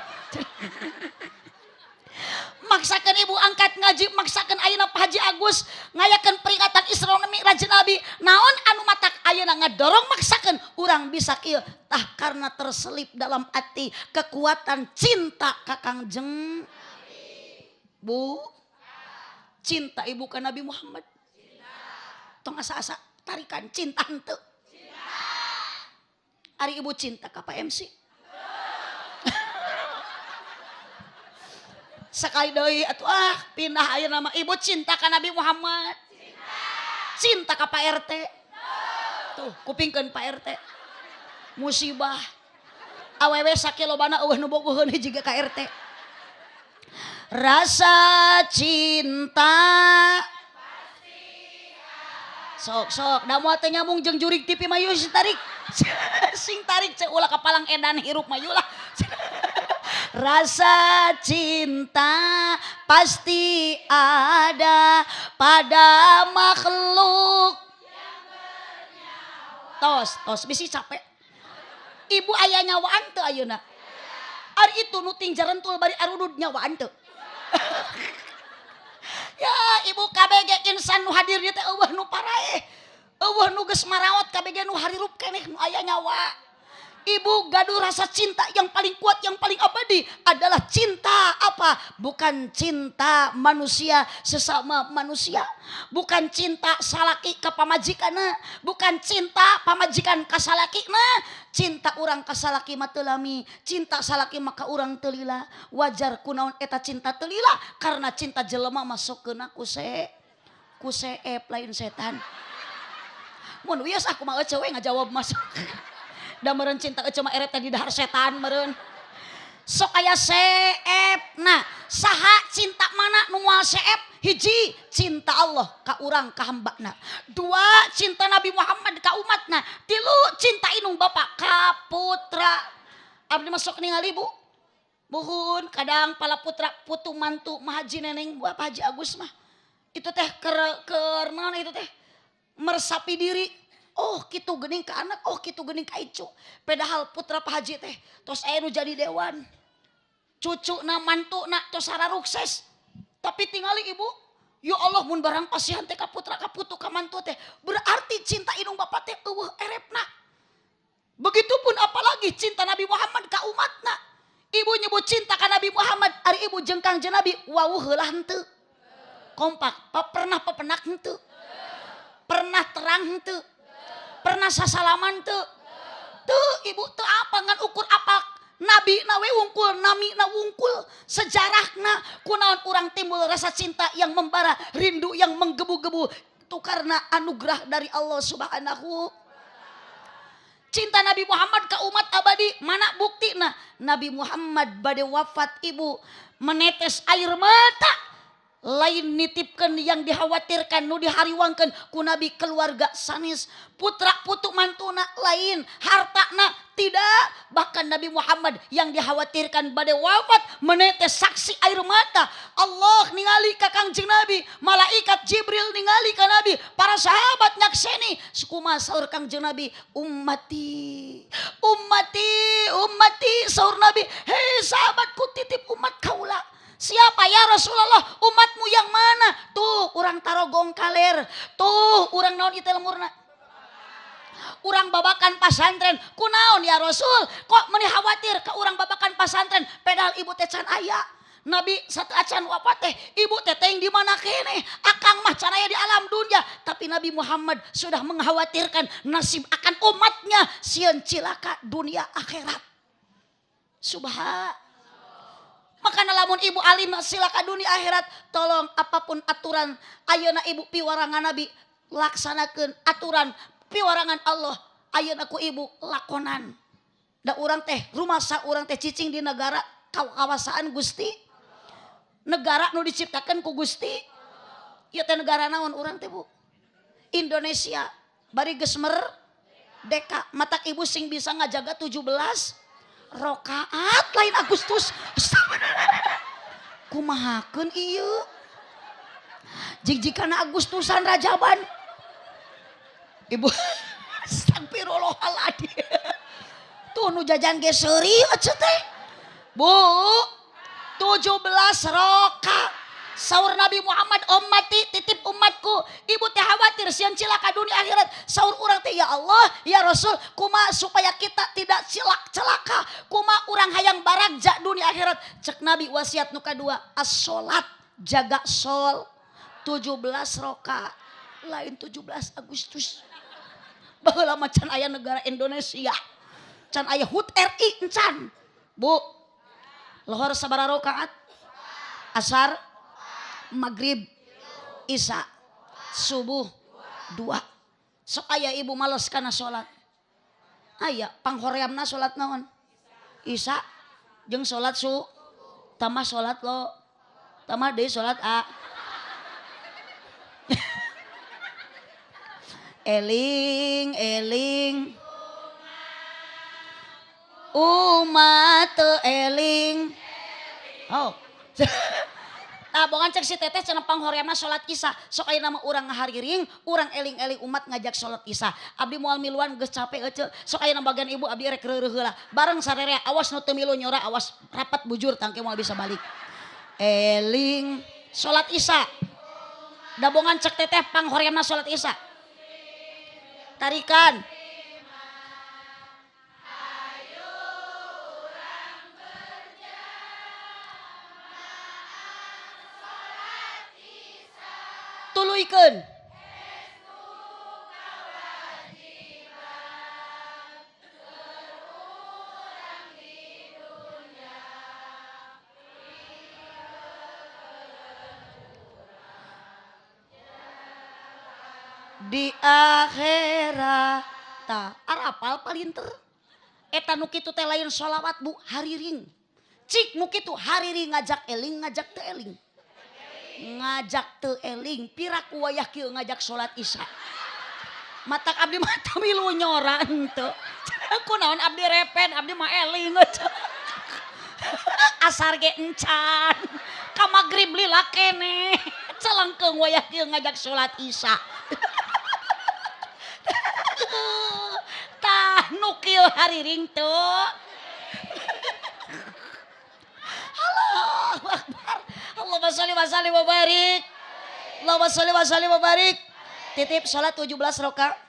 Maksakeun ibu angkat ngaji, maksakeun ayeuna Pak Haji Agus ngayakeun peringatan Isra Mi'raj Nabi. Naon anu matak ayeuna ngadorong maksakeun urang bisa kieu? Tah karena terselip dalam hati kekuatan cinta ka Kangjeng Bu. Cinta ibu ka Nabi Muhammad. Tong asa-asa tarikan cinta henteu. Ari ibu cinta ka Pak MC. Sekali deui atuh ah pindah ayeuna mah ibu cinta ka Nabi Muhammad. Cinta ka Pak RT. Tuh kupingkeun Pak RT. Musibah. Awewe sakilobana eueuh nu bogoheun hiji ge ka RT. Rasa cinta sok sok da moal teu nyambung jeung jurig TV mah yeuh sing tarik. Sing tarik ceu ulah kapalang edan hirup mah yeuh lah. Rasa cinta pasti ada pada makhluk. Tos, tos bisi capek. Ibu aya nyawaan teu ayeuna? Ari itu nu ting jarentul bari arudud nyawaan teu? Ya ibu KBG insan nu hadir dieu teh eueuh nu paraeh. Eueuh nu geus maraot KBG nu harirup keneh nu aya nyawa. Ibu gaduh rasa cinta yang paling kuat, yang paling abadi adalah cinta apa? Bukan cinta manusia sesama manusia. Bukan cinta salaki ka pamajikanna, bukan cinta pamajikan ka salakina. Cinta urang ka salaki mah teu lami, cinta salaki mah ka urang teu lila. Wajar kunaon eta cinta teu lila karena cinta jelema masuk keuna ku seep lain setan. Mun wios aku mah euceu we ngajawab masuk. Da meureun cinta euceu mah eret teh di dahar setan meureun. Sok aya seep. Nah, saha cinta mana nu moal seep? Hiji, cinta Allah ka urang ka hambana. Dua, cinta Nabi Muhammad ka umatna. Tilu, cinta inung bapa ka putra. Abdi masuk ningali Bu. Muhun kadang pala putra putu mantu mah Haji Neneng Bapak Haji Agus mah. Itu teh keur naon itu teh? Meresapi diri. Oh kitu geuning ka anak, oh kitu geuning ka icu. Padahal putra Pak Haji teh tos aya nu jadi dewan. Cucuna mantuna tos sararukses. Tapi tingali ibu, ya Allah mun barang pasihan teh ka putra ka putu ka mantu teh, berarti cinta indung bapa teh eueuh erepna. Begitupun apalagi cinta Nabi Muhammad Ibu nyebut cinta ka Nabi Muhammad, ari ibu jeung Kangjeng Nabi wawuh heula henteu. Kompak, pernah pepenak henteu. Pernah terang henteu. Pernah sasalaman teu. Teu ibu teu apa ngan ukur apa Nabi na we wungkul, nami na wungkul, sejarahna kunaon urang timbul rasa cinta yang membara, rindu yang menggebu-gebu itu karena anugerah dari Allah Subhanahu. Cinta Nabi Muhammad ke umat abadi, mana bukti nah Nabi Muhammad bade wafat ibu menetes air mata lain nitipkan yang dikhawatirkan nu dihariwangkeun ku Nabi keluarga sanes, putra putu mantuna lain, hartana tidak, bahkan Nabi Muhammad yang dikhawatirkan bade wafat menetes saksi air mata. Allah ningali ka Kangjeng Nabi, malaikat Jibril ningali ka Nabi, para sahabat nyakseni kumaha saur Kangjeng Nabi, ummati ummati ummati, saur Nabi, hei sahabatku titip umat kaula. Siapa ya Rasulullah? Umatmu yang mana? Tuh urang Tarogong Kaler, tuh urang naon ieu lemurna, urang babakan pasantren. Kunaon ya Rasul? Kok meni khawatir ke urang babakan pasantren? Padahal ibu teh can aya. Nabi satu acan wafat teh, ibu teh teuing di mana keneh? Akang mah can aya di alam dunia. Tapi Nabi Muhammad sudah mengkhawatirkan nasib akan umatnya sieun cilaka dunia akhirat. Subhan. Maka lamun ibu alim silaka dunia akhirat, tolong apapun aturan ayeuna ibu piwarangan Nabi laksanakeun aturan piwarangan Allah ayeuna ku ibu lakonan. Da urang teh rumasa urang teh cicing di negara kawasaan Gusti. Negara nu diciptakeun ku Gusti. Ieu teh negara naon urang teh Bu? Indonesia. Bari geus merdeka. Matak ibu sing bisa ngajaga 17 rokaat lain Agustus. Kumahakeun ieu? Jig-jigana Agustusan Rajaban. Ibu astagfirullahaladzim. Tuh nu jajan ge seuri ece teh. Bu, 17 rokaat. Saur Nabi Muhammad ummati titip umatku. Ibu teh khawatir sieun cilaka dunia akhirat. Saur urang teh ya Allah, ya Rasul, kuma supaya kita tidak celaka. Kuma urang hayang baragja dunia akhirat. Cek Nabi wasiat nu kadua, as-sholat, jaga sol 17 rokaat. Lain 17 Agustus. Baheula mah can aya negara Indonesia. Can aya HUT RI encan. Bu, lohor sabaraha rakaat? Asar, maghrib, isya, subuh 2. Sok aya ibu males kana salat. Aya panghoreamna salat naon? Isya jeung salat su tambah salat lo tambah deui salat a. Eling eling umat eling. Oh. Nah, bongan cek si teteh cenah panghoreamna salat isya. Sok ayeuna mah urang ngahariring, urang eling-eling umat ngajak salat isya. Abdi moal miluan geus capek ece. Sok ayeuna bagian ibu abdi rek reureuh heula. Bareng sarerea awas nu teu milu nyora awas rapat bujur tangke moal bisa balik. Eling salat isya. Dabongan cek teteh panghoreamna salat isya. Tarikan. Tuluykeun. Di akhirat ta arapal palinter. Eta nu kitu teh lain sholawat Bu, hariring. Cik nu kitu hariring ngajak eling ngajak teu eling. Ngajak teu eling piraku wayah kieu ngajak salat isya. Matak abdi mah teu milu nyora henteu. Kunaon abdi repen, abdi mah eling. Asar ge encan. Ka magrib lila keneh. Celengkeung wayah kieu ngajak salat isya. Tah nu kieu hariring teu. Allahu Akbar. Allahumma sholli wa sallim wa barik. Allahumma sholli wa sallim wa barik. Titip sholat 17 rakaat.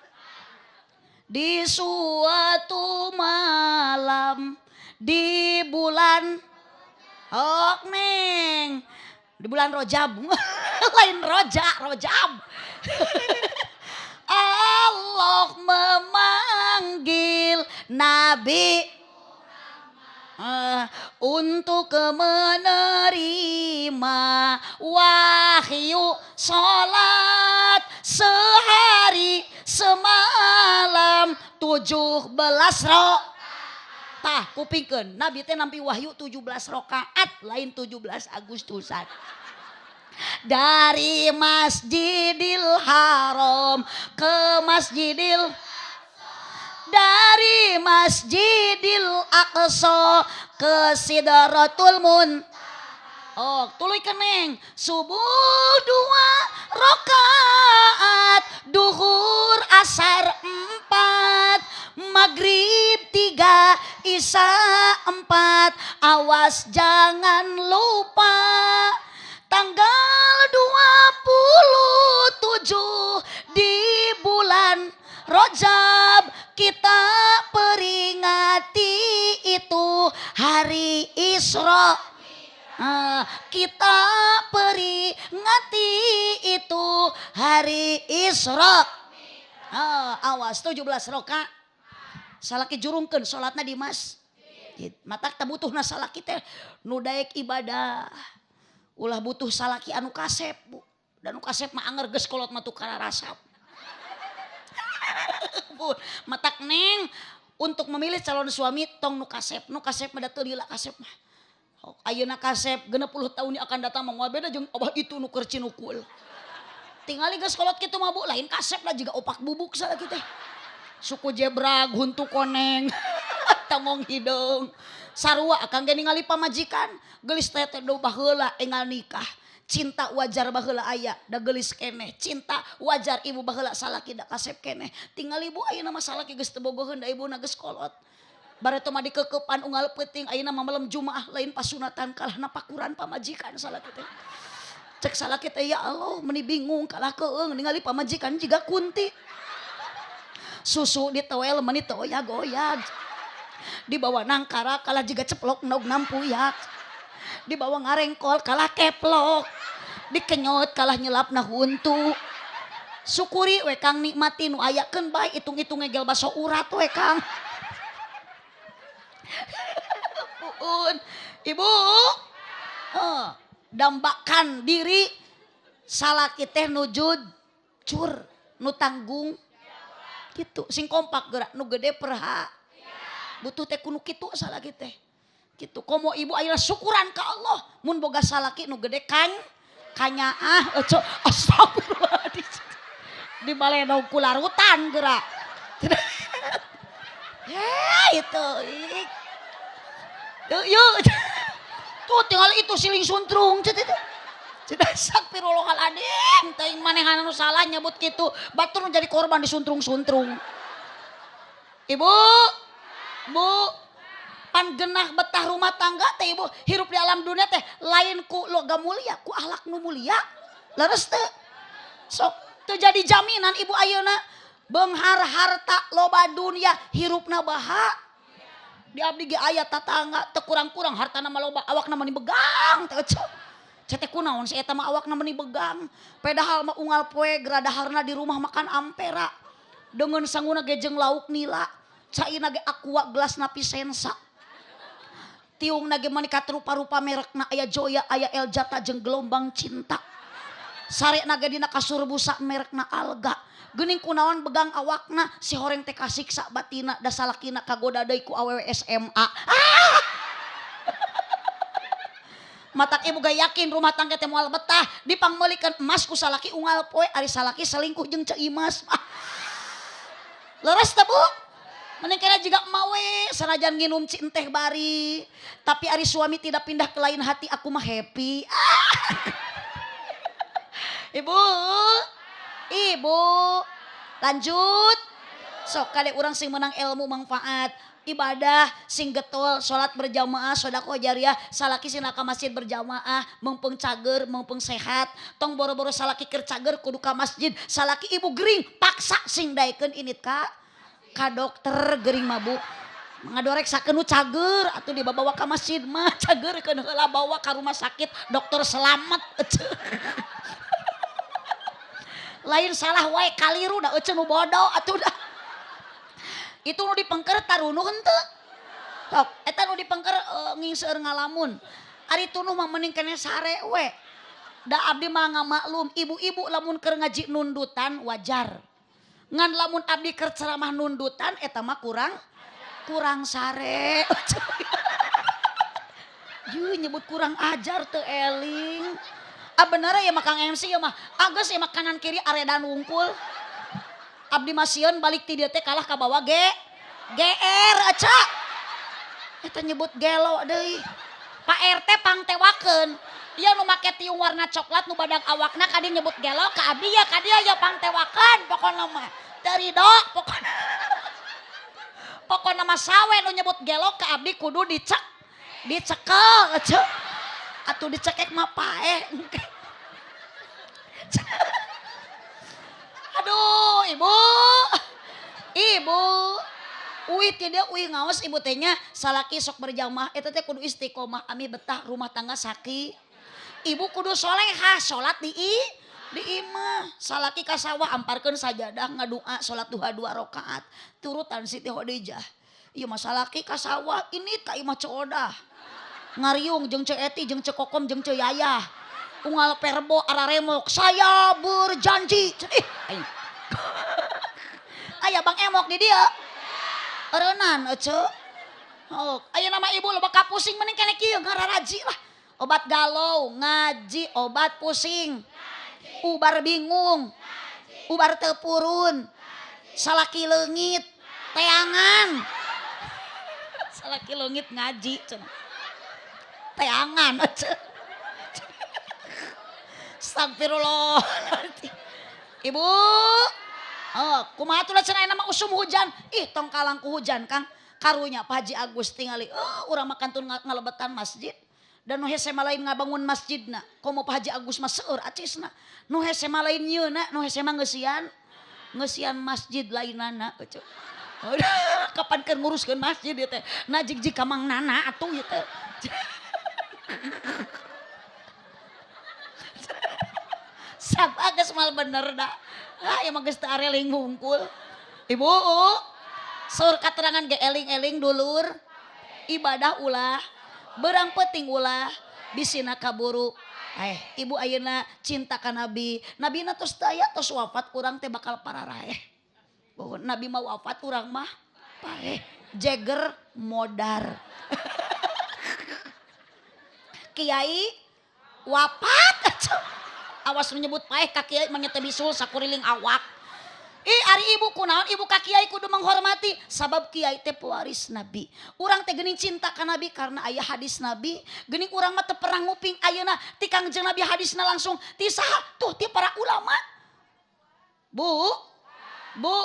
Di suatu malam Di bulan oh neng di bulan Rojab lain roja Rojab. Allah memanggil Nabi untuk menerima wahyu, salat sehari semalam 17 rakaat. Tah kupingkeun, Nabi teh nampi wahyu 17 rakaat, lain 17 Agustusan. Dari Masjidil Haram ke Masjidil, dari Masjidil Aqsa ke Sidratul Mun. Oh, tuluy keneng subuh 2 rakaat, duhur asar 4, maghrib 3, isya 4. Awas jangan lupa tanggal 27 di bulan Rajab kita peringati itu hari Isra. Kita peringati itu hari Isra. Awas 17 rakaat. Salaki jurungkeun salatna di masjid. Matak teu butuhna salaki teh nu daek ibadah. Ulah butuh salaki anu kasep, Bu. Dan nu kasep mah anger geus kolot mah tukar rasap. Bu, matak neng untuk memilih calon suami tong nu kasep, nu kasep mah da teu lila kasep mah. Ayeuna kasep 60 tahun akan datang mah beda jeung abah itu nu keur cinukul. Tingali geus kolot kitu mah Bu, lain kasep lah jiga opak bubuk salaki teh. Suku jebrag, huntu koneng, tongong hideung. Sarua akang ge ningali pamajikan, geulis teh teh do baheula enggal nikah. Cinta wajar baheula aya, da geulis keneh. Cinta wajar ibu baheula salaki da kasep keneh. Tingali ibu ayeuna mah salaki geus teu bogoheun da ibuna geus kolot. Bareto mah dikekepan unggal peuting ayeuna mah malam Jumaah lain pasunatan kalah napakuran pamajikan salaki teh. Cek salaki teh ya Allah meni bingung kalah keung ningali pamajikan jiga kunti. Susu ditowel meni teu goyag-goyag. Dibawa nangkara kalah jiga ceplok nog nampuyak. Dibawa ngarengkol kalah keplok. Dikenyot kalah nyelapna huntu. Syukuri we Kang, nikmati nu aya keun bae, hitung-hitung ngegel baso urat we Kang. Puun. Ibu, dambakan diri salaki teh nujud cur nu tanggung gitu sing kompak gerak nu gede perha butuh teh kuno kitu salaki teh gitu. Komo ibu ayeuna syukuran ka Allah mun boga salaki nu gede kan kanyaah ojo astagfirullah di baledog ku larutan gerak. Ya itu yuk tuh tinggal itu siling suntrung astagfirullahaladzim teuing manehan anu salah nyebut kitu batur nu jadi korban disuntrung-suntrung. Ibu, Bu, pan genah betah rumah tangga teh ibu hirup di alam dunia teh lain ku logam mulia ku akhlak nu mulia leres teu sok teu jadi jaminan ibu ayeuna beunghar harta loba dunia hirupna baha. Di abdi ge aya tatangga teu kurang-kurang hartana mah loba awakna mah begang teh cek teh kunaon si eta mah awakna meni begang padahal mah unggal poe geradaharna di rumah makan ampera dengan sanguna ge jeung lauk nila caina ge aqua gelas napi sensa tiungna ge mani rupa-rupa merekna aya Joya aya Eljata jeung gelombang cinta sarekna ge dina kasur busa merekna Alga geuning kunaon begang awakna si horeng teh kasiksa batina da salakina kagoda deui ku awewe SMA. Ah! Matak ibu gak yakin rumah tangga teh moal betah dipangmeulikeun emas ku salaki unggal poe ari salaki selingkuh jeung Ceu Imas. Ah. Leres teh Bu? Mending kena juga mawe sanajan nginum teh bari tapi ari suami tidak pindah ke lain hati aku mah happy. Ah. Ibu, ibu, lanjut. Sok kade urang sing menang ilmu manfaat ibadah sing getol salat berjamaah sedekah jariah salaki sing ka masjid berjamaah meungpeung cager meungpeung sehat tong boro-boro salaki keur cager kudu ka masjid salaki ibu gering paksa sing daekeun init ka dokter gering mah Bu. Ngadoreksakeun nu cager atuh dibawa ka masjid mah cager keun heula bawa ka rumah sakit dokter Selamat eceu. Lain salah wae kaliru da eceu nu bodoh atuh da. Itu nu dipengker tarunuh henteu. Tok eta nu dipengker ngingseur ngalamun. Ari tunuh mah mending keneh sare we. Da abdi mah ngamaklum ibu-ibu lamun keur ngaji nundutan wajar. Ngan lamun abdi keur ceramah nundutan eta mah kurang sare. Yuh nyebut kurang ajar teu eling. Ah bener ya mah Kang MC ya mah. Geus ya mah kanan kiri aredan wungkul. Abdi mah sieun balik ti dieu teh kalah ka bawa GR aca. Eta nyebut gelo deui. Pak RT pangtewakeun. Ieu nu make tiung warna coklat nu badag awakna kadi nyebut gelo ka abdi ya ka dieu ya pangtewakeun pokona mah. Teu rido pokona. Pokona mah sawe nu nyebut gelo ka abdi kudu dicekel ece. Atuh dicekek mah paeh. Aduh ibu. Ibu uwi tidak uwi ngaos ibu teh nya salaki sok berjamaah eta teh kudu istiqomah ami betah rumah tangga saki. Ibu kudu solehah salat di imah salaki ka sawah amparkeun sajadah ngadua salat duha 2 rakaat turutan Siti Khadijah. Ieu mah salaki ka sawah ini ka imah Ceodah ngariung jeung Ceu Eti jeung Ceu Kokom jeung Ceu Yayah unggal perbo araremok saya berjanji. Ih aing. Aya Bang Emok di dieu. Eureunnan eceu. Oh, aya nama ibu loba kapusing mending keneh kieu ngararaji lah. Obat galau ngaji, obat pusing ngaji. Ubar bingung ngaji. Ubar tepurun ngaji. Salaki leungit teangan. Salaki leungit ngaji cenah. Teangan eceu. Astagfirullah. Ibu, oh, kumaha atuh cenah aya mah usum hujan. Ih, tong kalang ku hujan, Kang. Karunya Pak Haji Agus tingali, oh, urang mah kantun ngalebetan masjid. Dan nu hese mah lain ngabangun masjidna. Komo Pak Haji Agus mah seueur acisna. Nu hese mah lain nyeuna, nu hese mah ngeusian. Ngeusian masjid lainana eceu. Kapan keur nguruskeun masjid ieu teh? Na jig-jig ka Mang Nana atuh ieu teh. Sabah geus mal bener da. Ah ieu mah geus teu areling hungkul. Ibu, saur katerangan ge eling-eling dulur. Ibadah ulah, berang penting ulah, bisina kaburu. Ibu ayeuna cinta ka Nabi. Nabina tos teu aya tos wafat urang teh bakal pararaeh. Oh, Nabi mah wafat urang mah paeh. Jeger modar. Kiai wafat. Awas menyebut paeh ka kiai mah teh bisul sakuriling awak. Ih ari ibu kunaon ibu ka kiai kudu menghormati sabab kiai teh pewaris Nabi. Urang teh geuning cinta ka Nabi karena aya hadis Nabi. Geuning urang mah teu pernah nguping ayeuna ti Kangjeng Nabi hadisna langsung ti saha tuh ti para ulama. Bu, bu,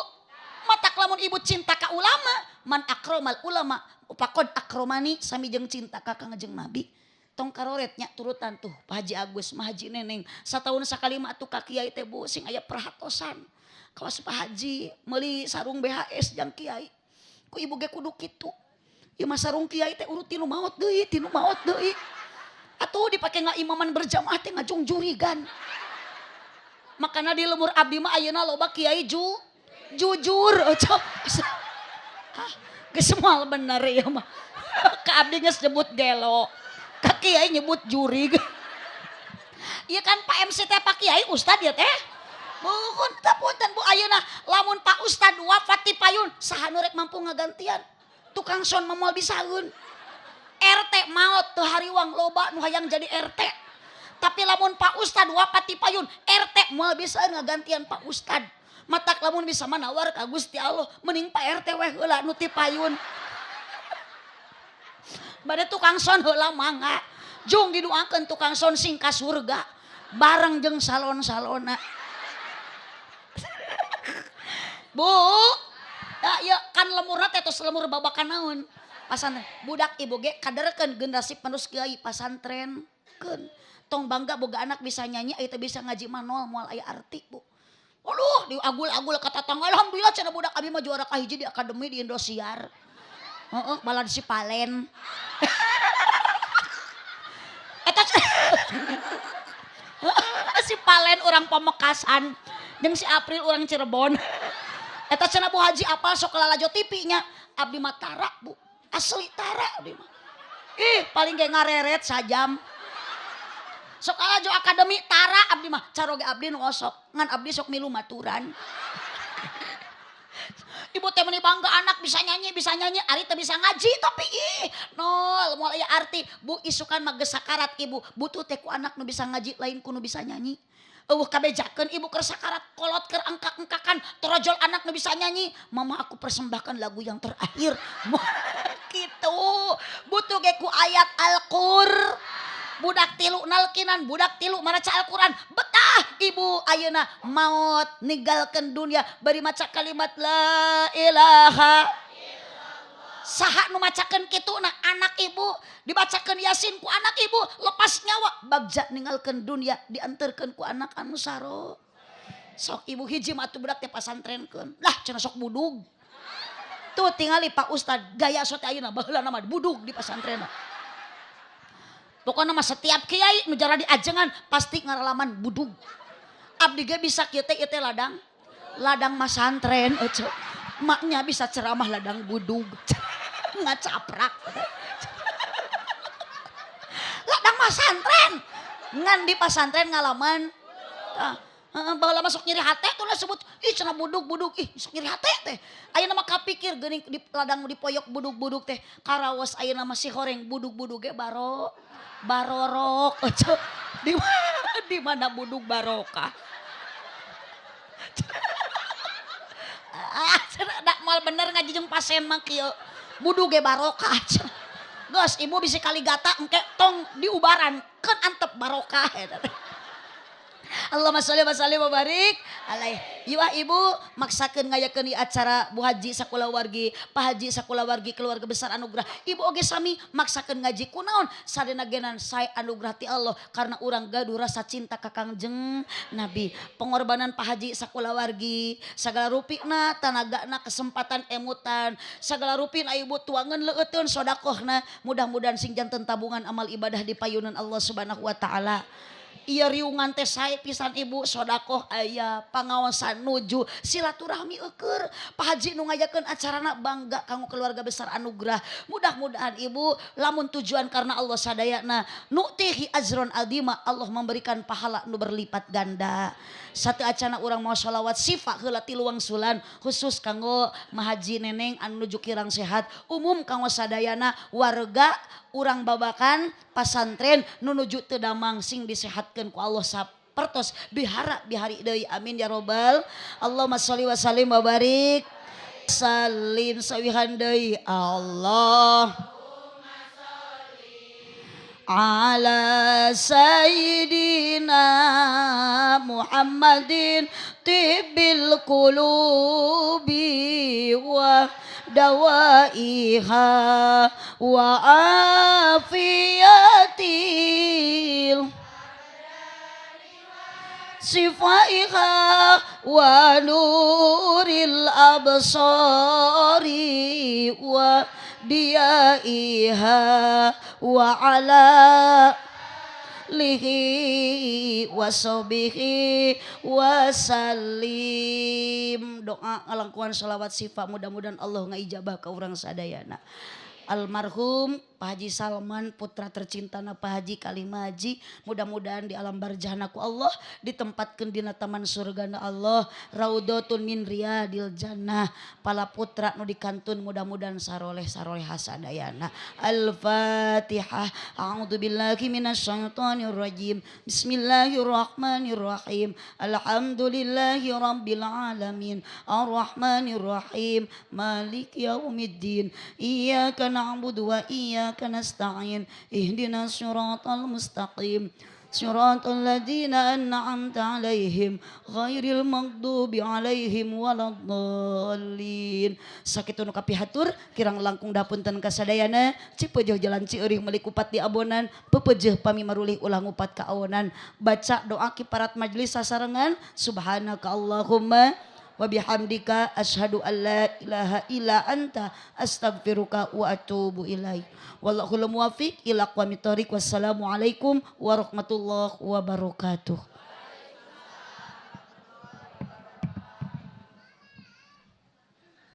matak lamun ibu cinta ka ulama, man akromal ulama faqad akromani sami jeung cinta ka Kangjeng Nabi. Tong karoretnya turutan tuh Pak Haji Agus, Mah Haji Neneng. Sataun sakali mah atuh ka kiai teh bu sing aya perhatosan. Kawas Pak Haji meuli sarung BHS jang kiai. Ku ibu ge kudu kitu. Ieu mah sarung kiai teh urut tinu maot deui, tinu maot deui. Atuh dipake ngaimaman berjamaah teh ngajungjurigan. Makana di lemur abdi mah ayeuna loba kiai jujur. Hah, geus moal bener ieu mah. Ka abdi geus nyebut gelo. Ka kiai nyebut jurig. Ieu kan Pak MC teh Pak Kiai ustad ya teh. Buhun teh punten Bu ayeuna lamun Pak Ustad wafat ti payun saha nu rek mampu ngagantian. Tukang son mah moal bisaeun. RT maot teu hariwang loba nu hayang jadi RT. Tapi lamun Pak Ustad wafat ti payun RT moal bisaeun ngagantian Pak Ustad. Matak lamun bisa manawar ka Gusti Allah mending Pak RT weh heula nu ti payun. Bade tukang son heula mangga. Jung didoakeun tukang son sing ka surga bareng jeung salon-salona. Bu, ya kan lemurna teh tos lemur babakan naon? Pasantren. Budak ibu ge kaderkeun generasi penerus kiai pasantren keun. Tong bangga boga anak bisa nyanyi aya teh bisa ngaji mah nol moal aya arti, Bu. Aduh, diagul-agul ka tatangga alhamdulillah cenah budak abi mah juara kahiji di akademi di Indosiar. Heeh, balad si Palen. Eta si Palen orang Pamekasan jeung si April orang Cirebon. Eta cenah Bu Haji apal sok lalajo TV nya. Abdi mah tara Bu, asli tara abdi mah. Ih, paling ge ngareret sajam. Sok lalajo akademi tara abdi mah, caroge abdi nu osok, ngan abdi sok milu maturan. Ibu teh meuni bangga anak bisa nyanyi, ari teh bisa ngaji tapi ih nol moal aya arti. Bu isukan mah geus sakarat ibu, butuh teh ku anak nu bisa ngaji lain ku nu bisa nyanyi. Eueuh kabejakeun ibu keur sakarat kolot keur engkak-engkakan torojol anak nu bisa nyanyi, mama aku persembahkan lagu yang terakhir. Kitu. Butuh ge ku ayat Al-Qur. Budak tilu nalkinan, budak tilu maraca Al-Quran. Betah ibu ayeuna maot ninggalkeun dunia bari maca kalimat la ilaha. Saha nu macakeun kituna anak ibu, dibacakeun Yasin ku anak ibu, lepas nyawa bagja ninggalkeun dunia dianterkeun ku anak anu saro. Sok ibu hiji mah atuh budak teh pasantrenkeun. Lah cenah sok budug. Tuh tingali Pak Ustad gaya sote ayeuna baheula mah budug di pasantrenna. Pokoknya mah setiap kiai nu jara diajengan pasti ngaralaman budug. Abdi ge bisa kieu teh ieu teh ladang. Ladang masantren ece. Maknya bisa ceramah ladang budug. Ngacaprak. Ladang masantren. Ngan di pasantren ngalaman. Tah, heeh baheula masuk nyeri hate tuh lah sebut ih cenah budug-budug ih sok nyeri hate teh. Ayeuna mah kapikir geuning di ladang dipoyok budug-budug teh. Karaos ayeuna mah si horeng budug-budug ge baro barorok. Di mana budug barokah. Ah, cenah moal bener ngaji jeung pasien mah kieu. Budug ge barokah. Geus ibu bisi kali gata engke tong diubaran keun antep barokah eta teh. Allahumma sholli wa sallim wa barik alaih. Ieu ibu maksakeun ngayakeun acara Bu Haji sakulawargi, Pak Haji sakulawargi keluarga besar anugerah. Ibu oge sami maksakeun ngaji kunaon sadena genan sae anugerah ti Allah karena urang gaduh rasa cinta ka Kangjeng Nabi. Pengorbanan Pak Haji sakulawargi sagala rupina tanagana kesempatan emutan sagala rupina ibu tuangan leueuteun sodakohna mudah-mudahan sing janten tabungan amal ibadah di payunan Allah Subhanahu wa taala. Iya riungan teh sae pisan ibu sodakoh aya pangaosan nuju silaturahmi eueur. Pak Haji nu ngayakeun acarana bangga kanggo keluarga besar anugerah. Mudah-mudahan ibu lamun tujuan karena Allah sadayana nuktihi azron azima Allah memberikan pahala nu berlipat ganda. Satu acana urang mau sholawat sifat heula tilu wangsulan khusus kanggo Mahaji Neneng anu nuju kirang sehat umum kanggo sadayana warga urang babakan pasantren nu nuju teu damang sing disehatkeun ku Allah sapertos bihara bihari deui amin ya robbal Allahumma sholli wa sallim wa barik salim sawihan deui Allah ala sayyidina Muhammadin tibbil qulubi wa dawaiha wa afiyatil sifaiha wa nuril absari wa diyaiha wa ala lihi wasobihi wasalim. Doa ngalangkuan sholawat sifat mudah-mudahan Allah ngaijabah ka urang sadayana. Almarhum Pak Haji Salman putra tercintana Pak Haji Kalimaji mudah-mudahan di alam barjahna ku Allah ditempatkeun dina taman surgana Allah raudhatun min riyadil jannah pala putra nu dikantun mudah-mudahan saroleh saroleh hasadayana. Al-Fatihah. A'udzubillahi minasyaitonir rajim. Bismillahirrahmanirrahim. Alhamdulillahi rabbil alamin. Arrahmanirrahim. Maliki yaumiddin. Iyyaka na'budu wa iyyaka nasta'in. Ihdinas siratal mustaqim. Siratal ladzina an'amta 'alaihim ghairil maghdubi 'alaihim waladdallin. Sakitu nu kapihatur kirang langkung dapunten kasadayana cipeujeh jalan cieuring meuli kupat di abonan pepeujeuh pami marulih ulah ngupat ka awonan. Baca doa kiparat majelis sasarengan subhanaka Allahumma Wa bihamdika asyhadu an la ilaha illa anta astaghfiruka wa atubu ilaik. Wallahul muwaffiq ila aqwamit thoriq. Wassalamualaikum warahmatullahi wabarakatuh.